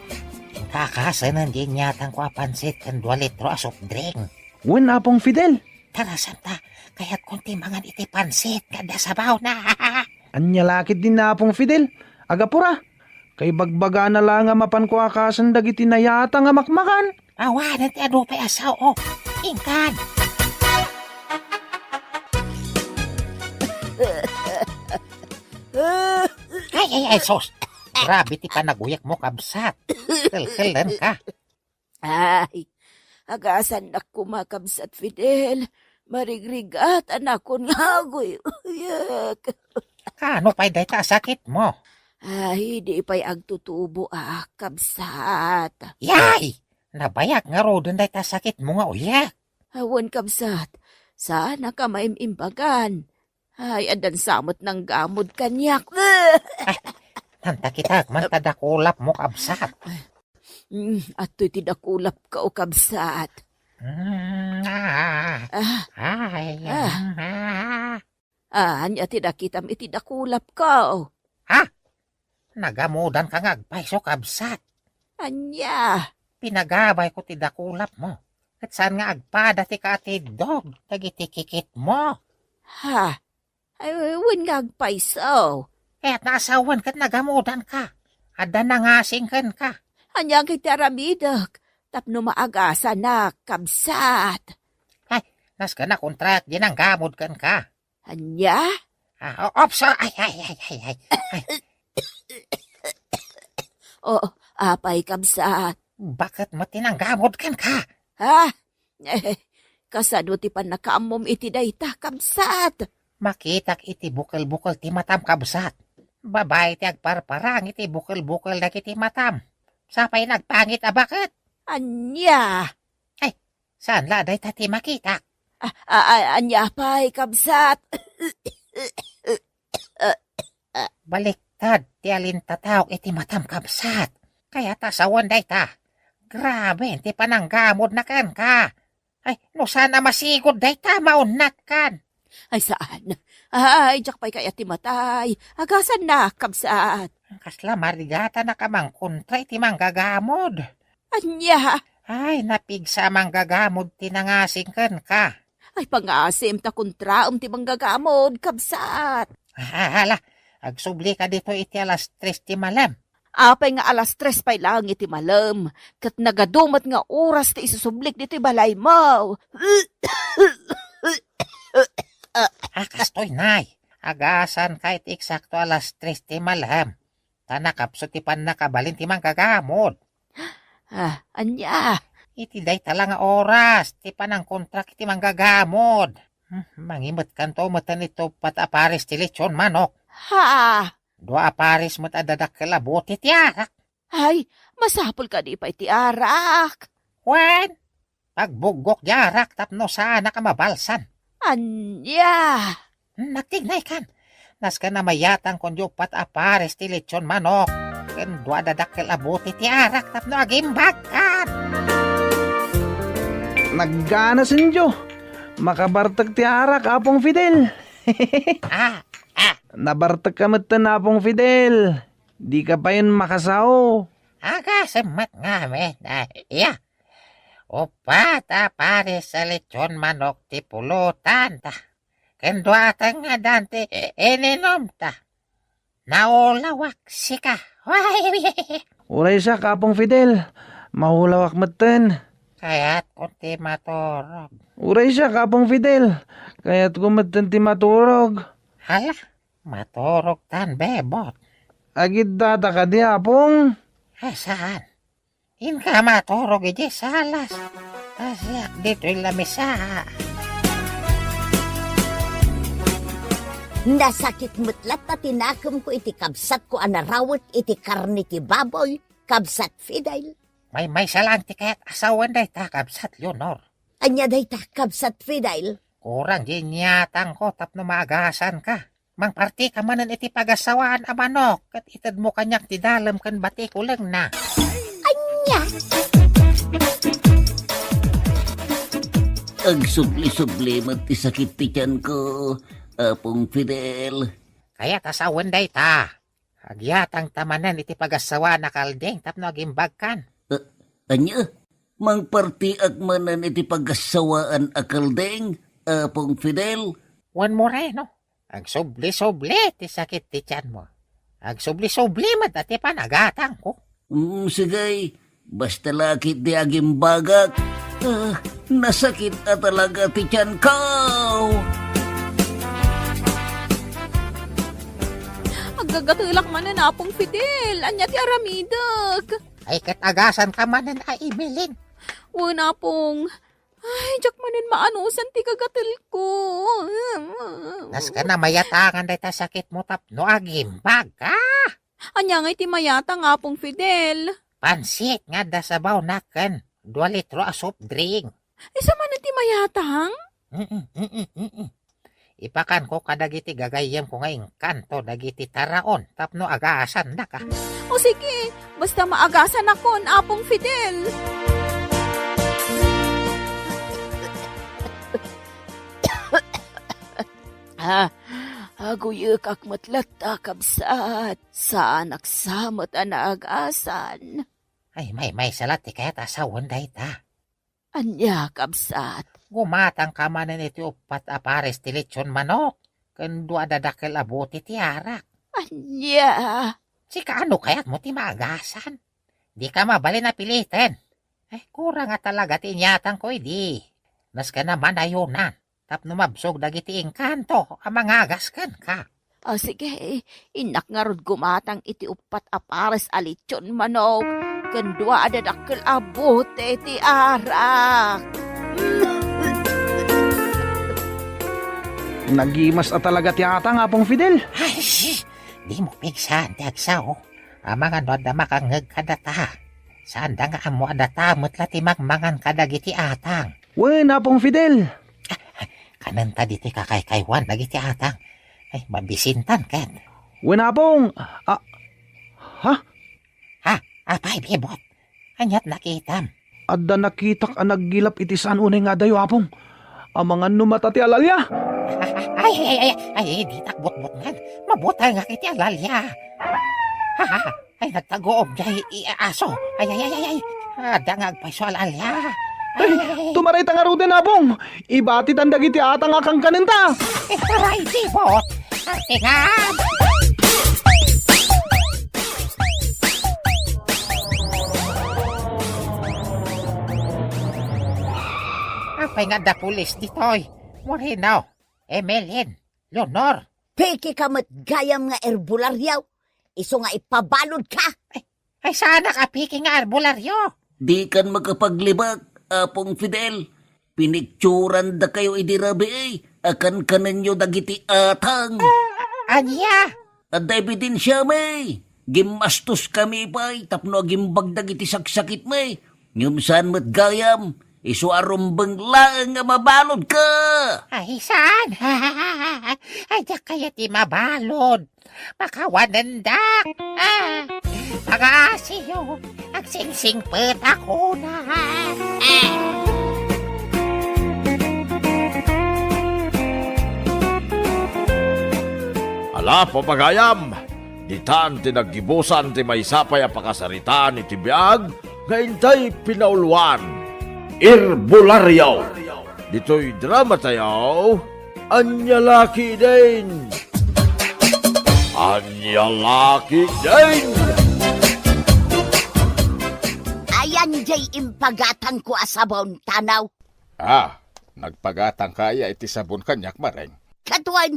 Kakasanen diay inyatangko a pansit ken dua litro a soft drink. Wen, Apong Fidel. Tara, Santa, kayatkon ti mangan iti pansit nga adda sabawna. Ania la ketdin, Apong Fidel? Agapura. Kaibagbagana la nga mapanko a kasen dagiti nayatang a makmakan. Awanen ti adu pay a sao. Inkan. Ay, ay, ay, sus. Grabe ti panaguyekmo, kabsat. Kelkelenka. Ay, agasannak koma, Kabsat Fidel. Marigrigatanakon nga aguyguyak. Kaano pay dayta a sakitmo? Ay, di pay agtutubo a, kabsat. Yay! Nabayag ngaruden dayta a sakitmo nga uyek. Awan, kabsat. Saanka maim-imbagan. Ay, addan sa met nanggamod kaniak. Ay, nantakitak man ta dakulapmo, kabsat. Mm, adtoy ti dakulapko, kabsat. Mm, ah, Ah. Ay, Ah. Mm, ah. Ah, ania ti nakitam iti dakulapko? Ha? Nagamodanka nga agpayso, kabsat. Ania? Pinagabayko ti dakulapmo. Ket saan nga agpada ti kaatiddog dagiti kikitmo? Ha? Ay, wen nga agpayso. Kayatna a sawen ket nagamodanka. Adda nangasing kenka. Ania ngay ti aramidek tapno maagasanak, kabsat? Ay, nasken a kontrayak di nanggamod kenka. Ania? Ah, o-, ops, ay, ay, ay, ay, ay. Ay. O, apay, kabsat? Baket met ti nanggamod kenka. Ha? Eh, kasano ti pannakaammom iti dayta, kabsat? Makitak iti bukel-bukel ti matam, kabsat. Babai ti agparparang iti bukel-bukel dagiti matam. Sapay nagpangit a baket. Ania? Ay, saan la dayta ti makitak? Ah, ah, ah, ania pay, kabsat? Baliktad ti alintataok iti matam, kabsat. Kayat a sawen dayta. Grabe ti pananggamodna kenka. Ay, no saan a masigud dayta, maunnatkan. Ay, saan? Ay, diak pay kayat ti matay. Agasannak, kabsat. Kasla marigatanak a mangkontra iti manggagamod. Ania? Ay, napigsa a manggagamod ti nangasing kenka. Ay, pangasim ta kontraem ti manggagamod, kabsat. Hala, agsublika ditoy iti alas tres ti malem. Apay nga alas tres pay laeng iti malem, ket nagadu met nga oras ti isusublik ditoy balaymo. Ah, kastoy, nay. Agasanka iti eksakto alas tres ti malem. Ta nakapsut ti pannakabalin ti manggagamod. Ah, ania? Iti dayta la nga oras ti panangkontrak iti manggagamod. Hmm, mangimetkanto metten iti uppat a pares ti lechon manok. Ha? Dua a pares met a dadakkel a bote ti arak. Ay, masapul kadi pay ti arak? Wen, pagbuggok di arak tapno saanak a mabalsan. Ania? Nagtignay kan. Nasken a mayatangkon di uppat a pares ti lechon manok ken dua a dadakkel a bote ti arak tapno agimbagkan. Nagganasenyo. Makabartek ti arak, Apong Fidel. Ah, ah. Nabartek ka metten, Apong Fidel. Di ka payen makasao. Agasem met ngamin. Ah, iya. Uppat a pares a lechon manok ti pulutan ta. Ken dua a tengngadan ti i-, ininum ta. Naulawak sika. Uray siak, Apong Fidel. Maulawak metten. Kayatko ti maturog. Uray siak, Apong Fidel. Kayatko metten ti maturog. Hala, maturog tan, bebot. Agiddata kadi, Apong? Ay, saan? Inka maturog iti salas. Ta siak ditoy lamisa. Nasakit met latta ti nakemko iti kabsatko a narawet iti karne ti baboy, Kabsat Fidel. Maymaysa laeng ti kayat a sawen dayta, Kabsat Leonor. Ania dayta, Kabsat Fidel? Kurang di inyatangko tapno maagasanka. Mangpartika manen iti pagassawaan a manok, ket itedmo kaniak ti dalem ken bati kulengna. Ania? Agsubli-subli met ti sakit ti tianko, Apong Fidel. Kayat a sawen dayta. Agyatangta manen iti pagassawaan a kalding tapno agimbagkan. A-, ania? Mangpartiak manen iti pagassawaan a kalding, Apong Fidel? Wen Moreno, agsubli-subli ti sakit ti tianmo. Agsubli-subli met ti panagatangko. Mm, sige, basta la ketdi agimbagak. Ah, nasakit a talaga ti tianko. Aggagatelak manen, Apong Fidel. Ania ti aramidek? Ay, ket agasanka manen a Emeline. Wen, Apong. Ay, diak manen maanusan ti gagatelko. Nasken a mayatangan dayta sakitmo tapno agimbagka. Ania ngay ti mayatang, Apong Fidel? Pansit nga adda sabawna ken dua litro a soft drink. Isu manen ti mayatang? Mm-mm, mm-mm, mm-mm. Ipakanko kadagiti gagayyemko nga inkanto dagiti taraon tapno agasannaka. O sige, basta maagasanakon, Apong Fidel. Ah, aguyekak met latta, kabsat. Saanak sa met a naagasan. Ay, maymaysa la ti kayat a sawen dayta. Ania, kabsat? Gumatangka manen iti uppat a pares ti lechon manok, ken dua a dadakkel a bote ti arak. Ania? Sika, ano kayatmo ti maagasan? Dika mabalin a piliten. Ay, kurang a talaga ti inyatangko idi. Nasken a manayunan tapno mabsog dagiti inkanto a mangagas kenka. Ah, sige, innak ngarud gumatang iti uppat a pares a lechon manok. ken dua a dadakkel a bote ti arak. Nagimas a talaga ti atang, Apong Fidel. Ay, dimo pigsa ti agsao. Amangan no adda makangngeg kadata. Saanda nga ammo a data met la ti mangmangan kadagiti atang. Wen, Apong Fidel. Kanenta ditoy kakaykaywan dagiti atang. Ay, mabisintan ket. Wen, Apong. Ah, ha? Ha? Apay, Bebot? Aniat nakitam? Adda nakitak a naggilap iti saan unay nga adayo, Apong. Amangan no mata ti alalya. Ay, ay, ay, ay, ditak butbutngan. Mabutangak iti alalya. Ha, ha, ha. Ay, nagtaguom jay i-, aso. Ay, ay, ay, ay, ay. Adda nga agpayso a alalya. Ay, ay, ay, ay. Tumaray ta ngaruden, Apong. Ibatitan dagiti atang a kankanenta. Itaray, Bebot. Atingan. Apay nga adda pulis ditoy? Moreno, Emelin, Leonor. Pekeka met gayam nga erbolario. Isu nga ipabaludka. Ay, ay, saanak a peke nga erbolario. Dikan makapaglibak, Apong Fidel. Pinikturan dakayo idi rabii a kankanenyo dagiti atang. Ania? Adda ebidensiami. Gimmastoskami pay tapno agimbag dagiti saksakitmi. Ngem saan met gayam, isu a rumbeng laeng nga mabaludka. Ay, saan? Ay, diak kayat ti mabalud. Pakawanendak. Ah, mga asiyo, agsingsingpetak una. Ah. Ala, papagayam, ditan ti naggibusan ti maysa pay a pakasaritaan iti biag nga intay pinauloan. Erbolario. Ditoy drama tayo, Ania la ketdin? Ania la ketdin? Ayan jay impagatangko a sabon, Tanaw. Ah, nagpagatangka aya iti sabon kaniak, Mareng? Ket wen,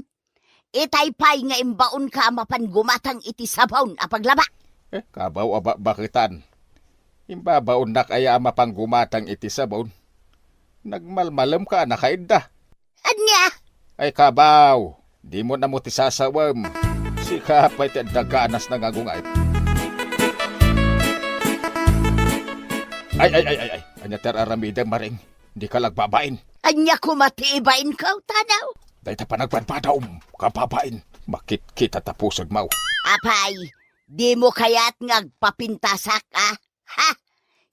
itay pay nga imbaonka a mapan gumatang iti sabon a paglaba. Eh, kabaw a ba-, baketan. Imbabaonnak aya a mapan gumatang iti sabon? Nagmalmalemka a nakaidda. Ania? Ay, kabaw, dimo ammo ti sasawem. Sika pay ti adda ganas nga agunget. Ay, ay, ay, ay, ay. Ania ti ar-aramidem, Mareng? Dika la agbabain. Ania koma ti ibainko, Tanaw? Dayta panagpadpadam, kababain. Makitkita ta pusegmo. Apay, dimo kayat nga agpapintasak, a? Ha?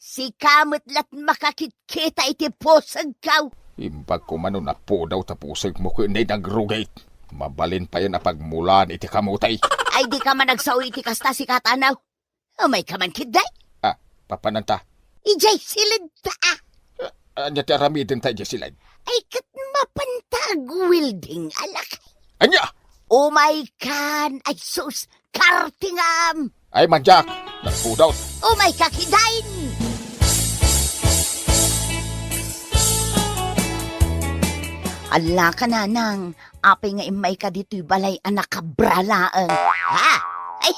Sika met lat makakitkita iti pusegko. Imbag koma no napudaw ta pusegmo ken nay nagrugit. Mabalin payen a pagmulaan iti kamote. Ay, dika man agsao iti kasta, sika, Tanaw. Umayka man ketdi. Ah, papananta? Idiay siled ta, a. Ah, ania ti aramidenta idiay siled? Ay, ket mapanta agwelding a lakay. Ania? Umaykan, ay sus, kartingam. Ay, mandiak, nagpudot. Umayka ketdin. Ala ka, Nanang, apay nga immayka ditoy balay a nakabra laeng? Ha? Ay,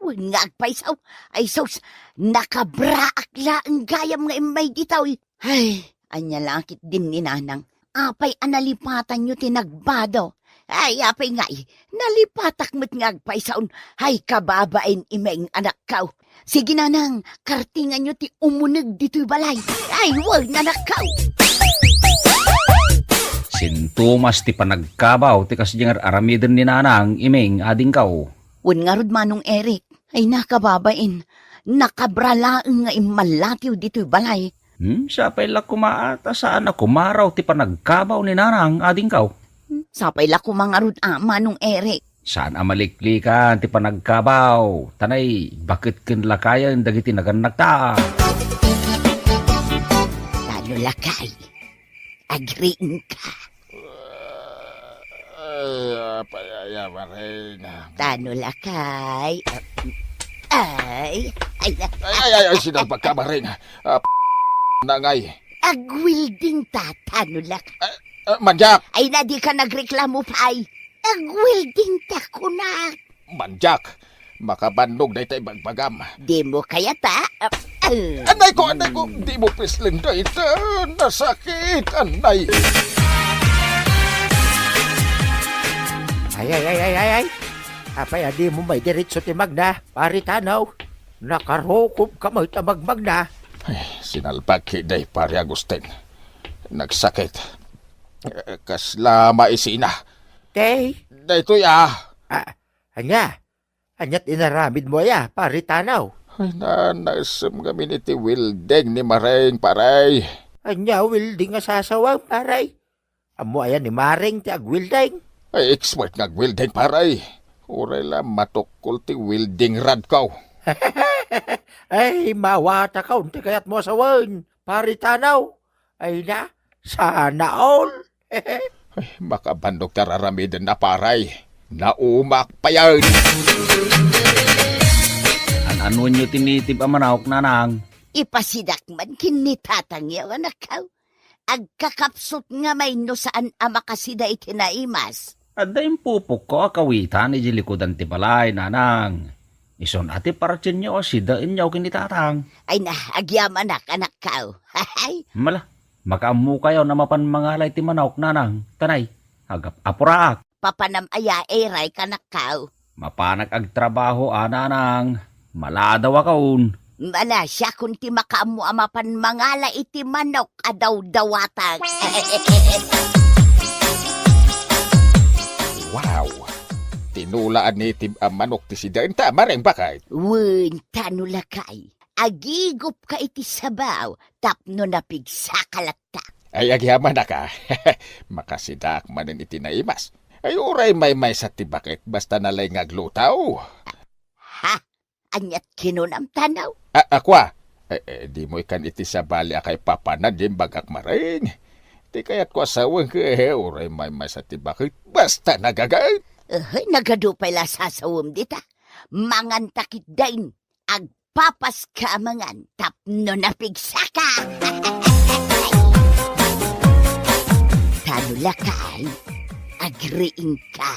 wen nga agpayso. Ay sus, nakabraak laeng gayam nga immay ditoy. Ay, ania la ketdin ni Nanang? Apay a nalipatanyo ti nagbado? Ay, apay ngay, nalipatak met nga agpaysaon. Ay, kababain, Imeng, anakko. Sige, Nanang, kartinganyo ti umuneg ditoy balay. Ay, wen, anakko. Sintomas ti panagkabaw ti kasdi nga ar-aramiden ni Nanang, Imeng, adingko. Wen ngarud, Manong Eric. Ay, nakababain. Nakabra laeng nga immallatiw ditoy balay. Hmm, sapay la koma a ta saan a kumaraw ti panagkabaw ni Nanang, adingko. Hmm, sapay la koma ngarud a, Manong Eric. Saan a maliklikan ti panagkabaw, ta nay, baket ken lakayen dagiti nagannagta. Tano lakay, agriingka. Ay, apay aya, Mareng? Tano lakay. Ay, ay, ay. Ay, ay, ay, ay, sinalbagka, Mareng. Ah, p-, nangay. Agwelding ta, tano lakay. Ah, ah, mandiak. Ay, na dika nagreklamo pay. Agwelding ta, kunak. Mandiak. Makabannog dayta ibagbagam. Dimo kayat, a? Ah, ah. Anay ko, anay ko, dimo pisleng dayta. Nasakit, anay. Ay, ay, ay, ay, ay, ay. Apay a dimo maidiretso ti magna, Pari Tanaw? Nakarukobka met a magmagna. Ay, sinalbag ketdi, Pari Agustin. Nagsakit. Eh, kasla maisina. Tay? Daytoy, ah. Ah, ania? Aniat inaramidmo aya, Pari Tanaw? Ay, nanaisem ngamin iti welding ni Maring, Pari. Ania welding a sasawem, Pari? Ammo aya ni Maring ti agwelding? Ay, expert nga agwelding, Pari. Uray la matukkol ti welding rodko. Ay, mawatakon ti kayatmo a sawen, Pari Tanaw. Ay na, sana all. Ay, makabannog ti ar-aramidenna, Pari. Naumak payen. An-anuenyo ti native a manok, Nanang? Ipasidak man ken ni tatangyo, anakko. Agkakapsut ngamin no saan a makasida iti naimas. Adda impupokko a kawitan idiay likudan ti balay, Nanang. Isun a ti partinyo a sidaenyo ken ni Tatang. Ay na, agyamanak, anakko. Hay! Mala, makaammokayon a mapan mangala iti manok, Nanang. Tanay, agap-apuraak. Papanam aya, Eray, kanakko? Mapanak agtrabaho a, Nanang. Maladawakon. Mala, siakon ti makaammo a mapan mangala iti manok a dawdawatak. Wow! Tinula a native a manok ti sidaenta, Maring Bakay. Wen, ta no lakay. Agigupka iti sabaw tapno napigsaka latta. Ay, agyamanak a. Makasidaak manen iti naimas. Ay, uray maymaysa ti baket, basta nalaing nga agluto. Ha? Aniat kinunam, Tanaw? A, ako a. Eh, eh, dimo ikkan iti sabali a kaipapanan ti imbagak, Maring. Ti kayatko a sawen ket, eh, uray maymaysa ti baket, basta nagaget. Eh, nagadu pay la sasawem dita. Manganta ketdin. Agpapaska a mangan tapno napigsaka. Ta no lakay, agriingka.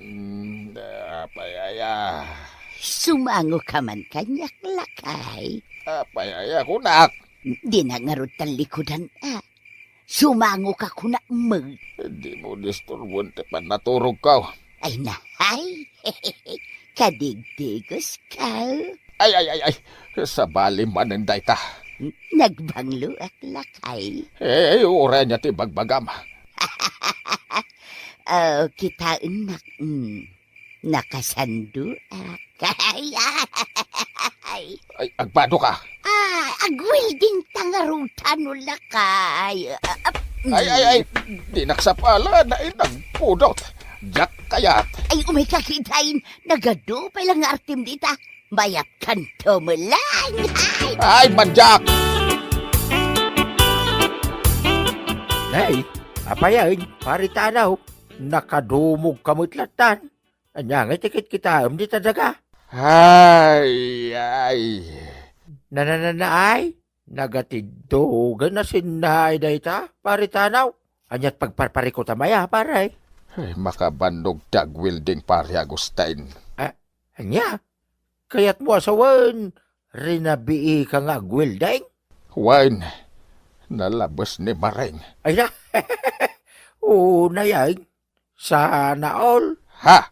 Mm, apay aya? Sumangoka man kaniak, lakay. Apay aya kunak? Dina ngarud talikudan, a. Sumangoka kunak met. Dimo disturboen ti pannaturogko. Ay, nahay. Kadigdigoska. Ay, ay, ay, ay. Sabali manen dayta. Nagbangloak, lakay. Eh, uray ania ti bagbagam? Oh, kitaennak. Mm. Nakasandoak. Ay, ay. Ay, agbadoka. Ah, agwelding ta ngarud ta no lakay. Ah, ah, mm. Ay, ay, ay. Dinak sapala, nainagpudot. Diak kayat. Ay, umayka ketdin. Nagadu pay la nga artem dita. Mayatkanto met laeng. Ay, mandiak! Nay, apayen, Pari Tanaw, nakadumogka met lattan. Ania ngay ti kitkitaem dita daga? Ay, ay. Na, na, na, na, ay? Nagatiddog a nasinnaay dayta, Pari Tanaw. Aniat pagparparikutam aya, Pari? Ay, makabannog ti agwelding, Pari Agustin. Ah, ania? Kayatmo a sawen, rinabiika nga agwelding? Wen, nalabes ni Maring. Ay na. Oo, nayen. Sana all. Ha?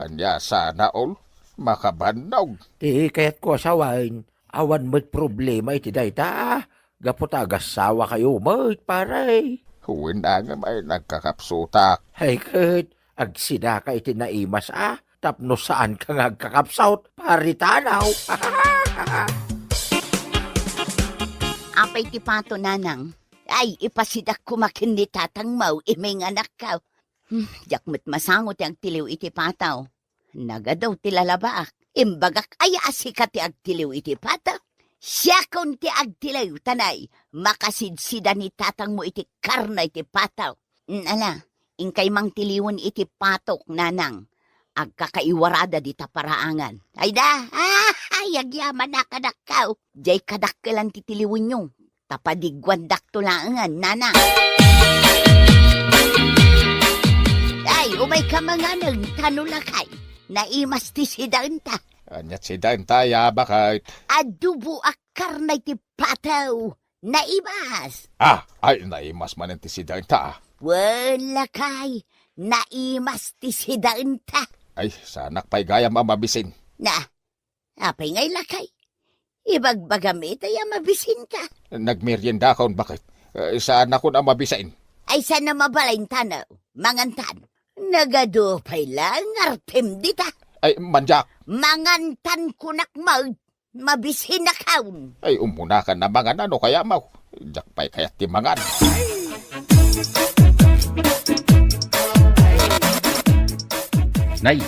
Ania sana all? Makabannog. Ti kayatko a sawen, awan met problema iti dayta. Gapu ta agassawakayo met, Pari. Wen, ngem ay nagkakapsutak. Ay ket, agsidaka iti naimas a, tapno saanka nga agkakapsut, Pari Tanaw. Apay ti pato, Nanang? Ay, ipasidak koma ken ni tatangmo, iming anakko. Hmm, diak met masango ti agtiliw iti pato. Nagadu ti lalabaak. Imbagak aya a sika ti agtiliw iti pato? Siakon ti agtiliw, tanay, makasidsida ni tatangmo iti karne iti pato. Mm, ala, inkay mangtiliwen iti patok, Nanang. Agkakaiwarada dita paraangan. Ay da, ah, ay, agyamanak, anakko. Diay kadakkelan ti tiliwenyo. Ta padigguandakto laengen, Nanang. Ay, umayka manganen, ta no lakay. Naimas ti sidaenta. Ania ti sidaenta, ya, baket? Adobo a karne ti pato. Naimas. Ah, ay, naimas manen ti sidaenta. Wen, lakay, naimas ti sidaenta. Ay, saanak pay gayam a mabisin. Na, apay ngay, lakay? Ibagbagam itay a mabisinka. Nagmeriendakon, baket? Eh, saanakon a mabisin. Ay, saan a mabalin, tano? Mangantan. Nagadu pay laeng artem dita. Ay, mandiak. Mangantan kunak, mag-, mabisinakon. Ay, umunakan a mangan no kayamaw. Diak pay kayat ti mangan. Nay,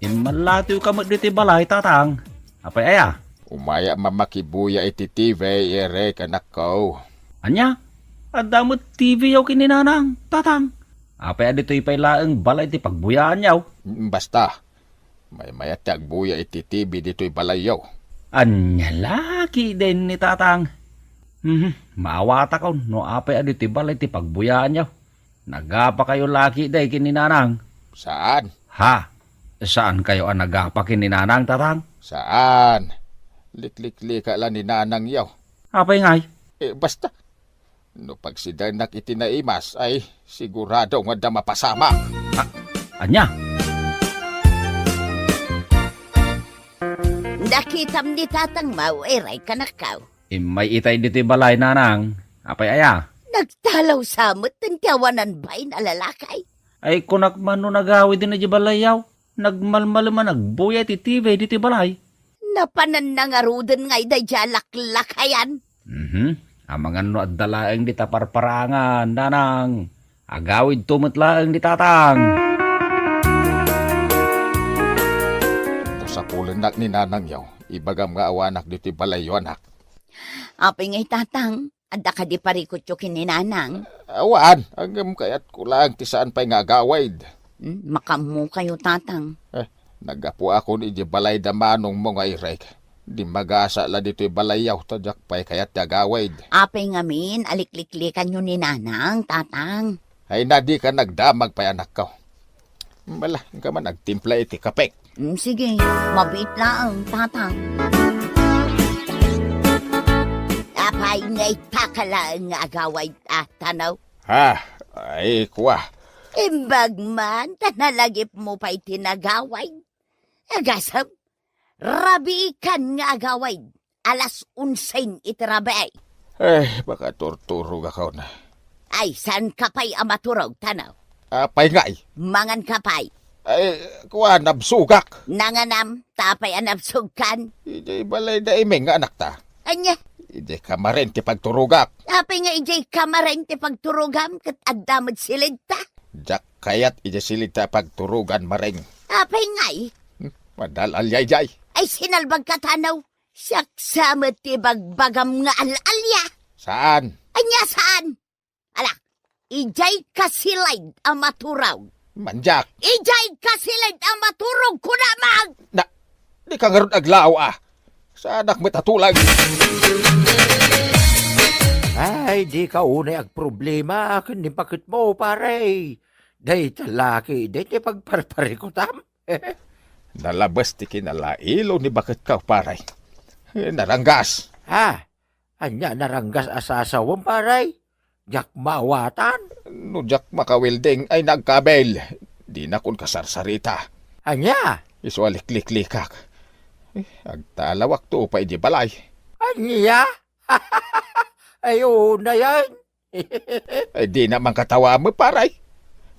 immallatiwka met ditoy balay, tatang. Apay aya? Umayam a makibuya iti T V, Eric, anakko. Ania? Adda met T V-yaw ken ni nanang, tatang. Apay a ditoy pay laeng balay ti pagbuyaanyaw? Mm, basta. Maymayat ti agbuya iti T V ditoy balayyo. Ania la ketdin ni tatang? Mhm, maawatakon no apay a ditoy balay ti pagbuyaanyaw. Nagapakayo la ketdi ken ni nanang? Saan. Ha? Saankayo a nagapa ken ni nanang, tatang? Saan. Likliklika la ni nanangyo. Apay ngay? Eh, basta. No pagsidaennak iti naimas, ay sigurado nga adda mapasamak. A-, ania? Nakitam ni tatangmo, Eric, anakko. Immay itay ditoy balay, nanang. Apay aya? Nagtalaw sa met ti awanan bain a lalaki. Ay, kunak man no nagawid idiay balayyaw. Nagmalmalem a nagbuya iti T V ditoy balay. Napananna ngaruden nga ida idiay laklakayan. Mhm. Amangan no adda laeng dita parparangan, nanang. Agawidto met laeng ni tatang. No sapulennak ni nanangyo, ibagam nga awanak ditoy balayyo, anak. Apay ngay, tatang? Adda kadi parikutyo ken ni nanang? Awan, ngem kayatko laeng ti saan pay nga agawid. Hmm, makaammokayo, tatang. Eh, naggapuakon idiay balay da manongmo nga Eric. Dimmagasa la ditoy balayyaw, ta diak pay kayat ti agawid. Apay ngamin a likliklikanyo ni nanang, tatang? Ay, na dika nagdamag pay, anakko. Bala, inka man agtimpla iti kapek. Mm, sige, mabiit laeng, tatang. Apay nga ita ka laeng nga agawid, a, tano? Ha? Ay, kua. Imbag man, ta nalagipmo pay ti nagawid. Agasem, rabiikan nga agawid. Alas onse iti rabii. Eh, makaturturogakon. Ay, saanka pay a maturog, tano? Apay ngay? Manganka pay. Ay, kua, nabsogak. Nanganam, ta apay a nabsogkan? Idiay balay da Iming nga anakta. Ania? Idiay kamaren ti pagturogak. Apay nga idiay kamaren ti pagturogam ket adda met silidta? Diak kayat idiay silidta a pagturogan, Maring. Apay ngay? Hmm, madal-alia idiay. Ay, sinalbagka, tano? Siak sa met ti bagbagam nga al-alia. Saan? Ania saan? Ala, idiay kasilid a maturog. Mandiak. Idiay kasilid a maturog, kunamon! Na, dika ngarud aglaaw, a. Saanak met a tulag. Ay, dika unay agproblema ken ni baketmo, pare. Dayta la ketdi ti pagparparikutam. Nalabes ti kinalailo ni baketko, pare. Naranggas. Ha? Ania naranggas a sasawem, pare? Diak maawatan. No diak makawelding ay nagkabil. Dinakon kasarsarita. Ania? Isu a likliklikak. Eh, agtalawakto pay idiay balay. Ania? Ay, unayen. Ay, dina man katawa met, pare.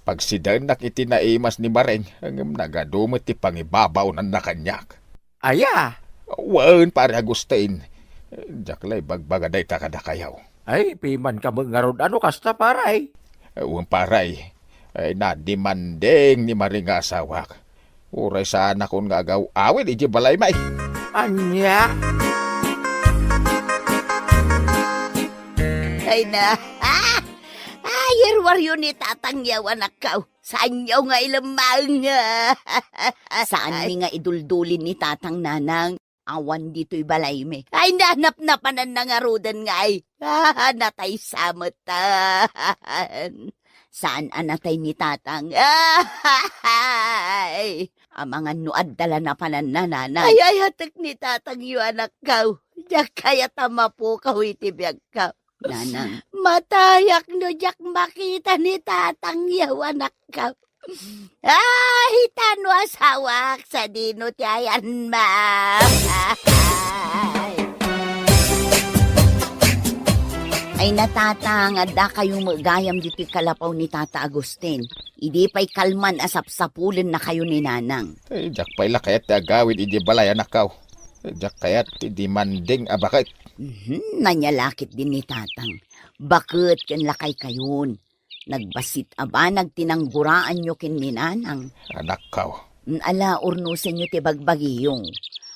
Pagsidaennak iti naimas ni Maring, ngem nagadu met ti pangibabaonanna kaniak. Aya? Wen, pare Agustin. Diak la ibagbaga dayta kadakayo. Ay, pimanka met ngarud a no kasta, pare. Wen, pare. Ay, nadimanding ni Maring nga asawak. Uray saanakon nga agaw-awid idiay balaymi. Ania? Ay na. Ah! Ay, irwaryo ni tatangyaw, anakko. Saanyaw nga ilemmang. Saanmi nga iduldulin ni tatang, nanang. Awan ditoy balaymi. Ay, nanapnapananna ngaruden nga ay. Ah, natay sa metten. Saan a natay ni tatang? Ay! Amangan no adda la napananna, Nanang. Ay, ayatek ni tatangyo, anakko. Diak kayat a mapukaw iti biagko. Nanang. Matayak no diak makita ni tatangyo, anakko. Ay, ta no asawak, sadino ti ayanmo? Ay, natatang, adda kayo met gayam ditoy kalapaw ni Tata Agustin. Idi pay kalman a sapsapulennakayo ni Nanang. Eh, diak pay la kayat ti agawid idi balay, anakko. Eh, diak kayat ti demanding a baket. Mhm, nanyalakit din ni Tatang. Baket ken lakaykayon. Nagbassit a banag ti nangguraanyo ken ni Nanang. Anakko. Mm, ala, urnosenyo ti bagbagiyo.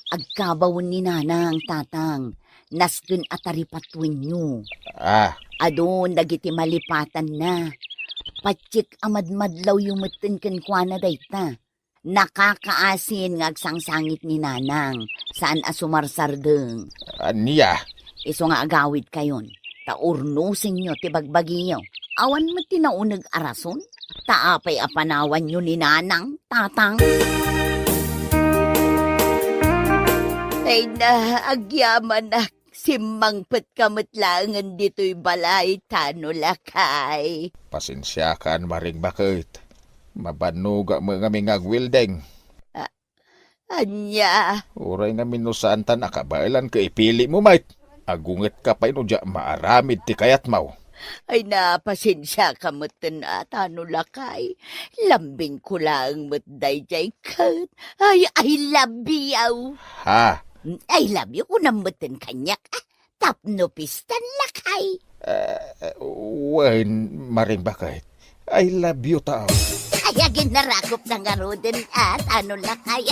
Agkabawen ni Nanang, Tatang. Nasken a taripatuenyo. Ah. Adun dagiti malipatanna. Patiek a madmadlawyo metten kenkuana dayta. Nakakaasin nga agsangsangit ni Nanang, saan a sumarsardeng. Ania? Isu nga agawidkayon, ta urnosenyo ti bagbagiyo. Awan met ti nauneg a rason, ta apay a panawanyo ni Nanang, Tatang? Ay na, agyamanak. Simmangpetka met laengen ditoy balay, Tano lakay. Pasensiakan, Maring Baket. Mabannogak met ngamin nga agwelding. A-, ania? Uray ngamin no saanta nakabaelan ket ipilimo met. Agungetka pay no diak maaramid ti kayatmo. Ay na, pasensiaka metten a, Tano lakay. Lambingko laeng met daydiay ket. Ay, I love you. Ha? I love you, kunam metten kaniak. Ah, tapno pistan lakay. Eh, wen, Maring Baket. I love you, tao. Ay, aginnarakop na ngaruden, ah, Tano lakay.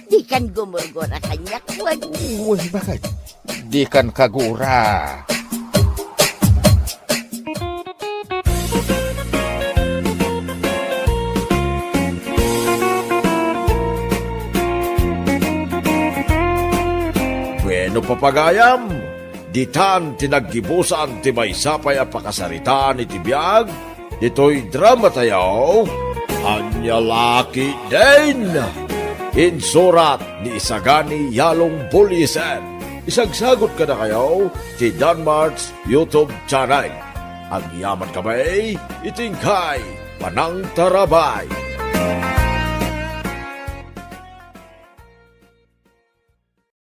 Dikan gumurgura kaniak, wen. Wen, Baket. Dikan kagura. Bueno, papagayam, ditan ti naggibusan ti maysa pay a pakasaritaan iti biag, ditoy drama tayo, Ania la ketdin. Insurat ni Isagani Yalong Buliesen. Isagsagut kadakayo ti Danmart's YouTube channel. Agyaman kami iti inkay panangtarabay.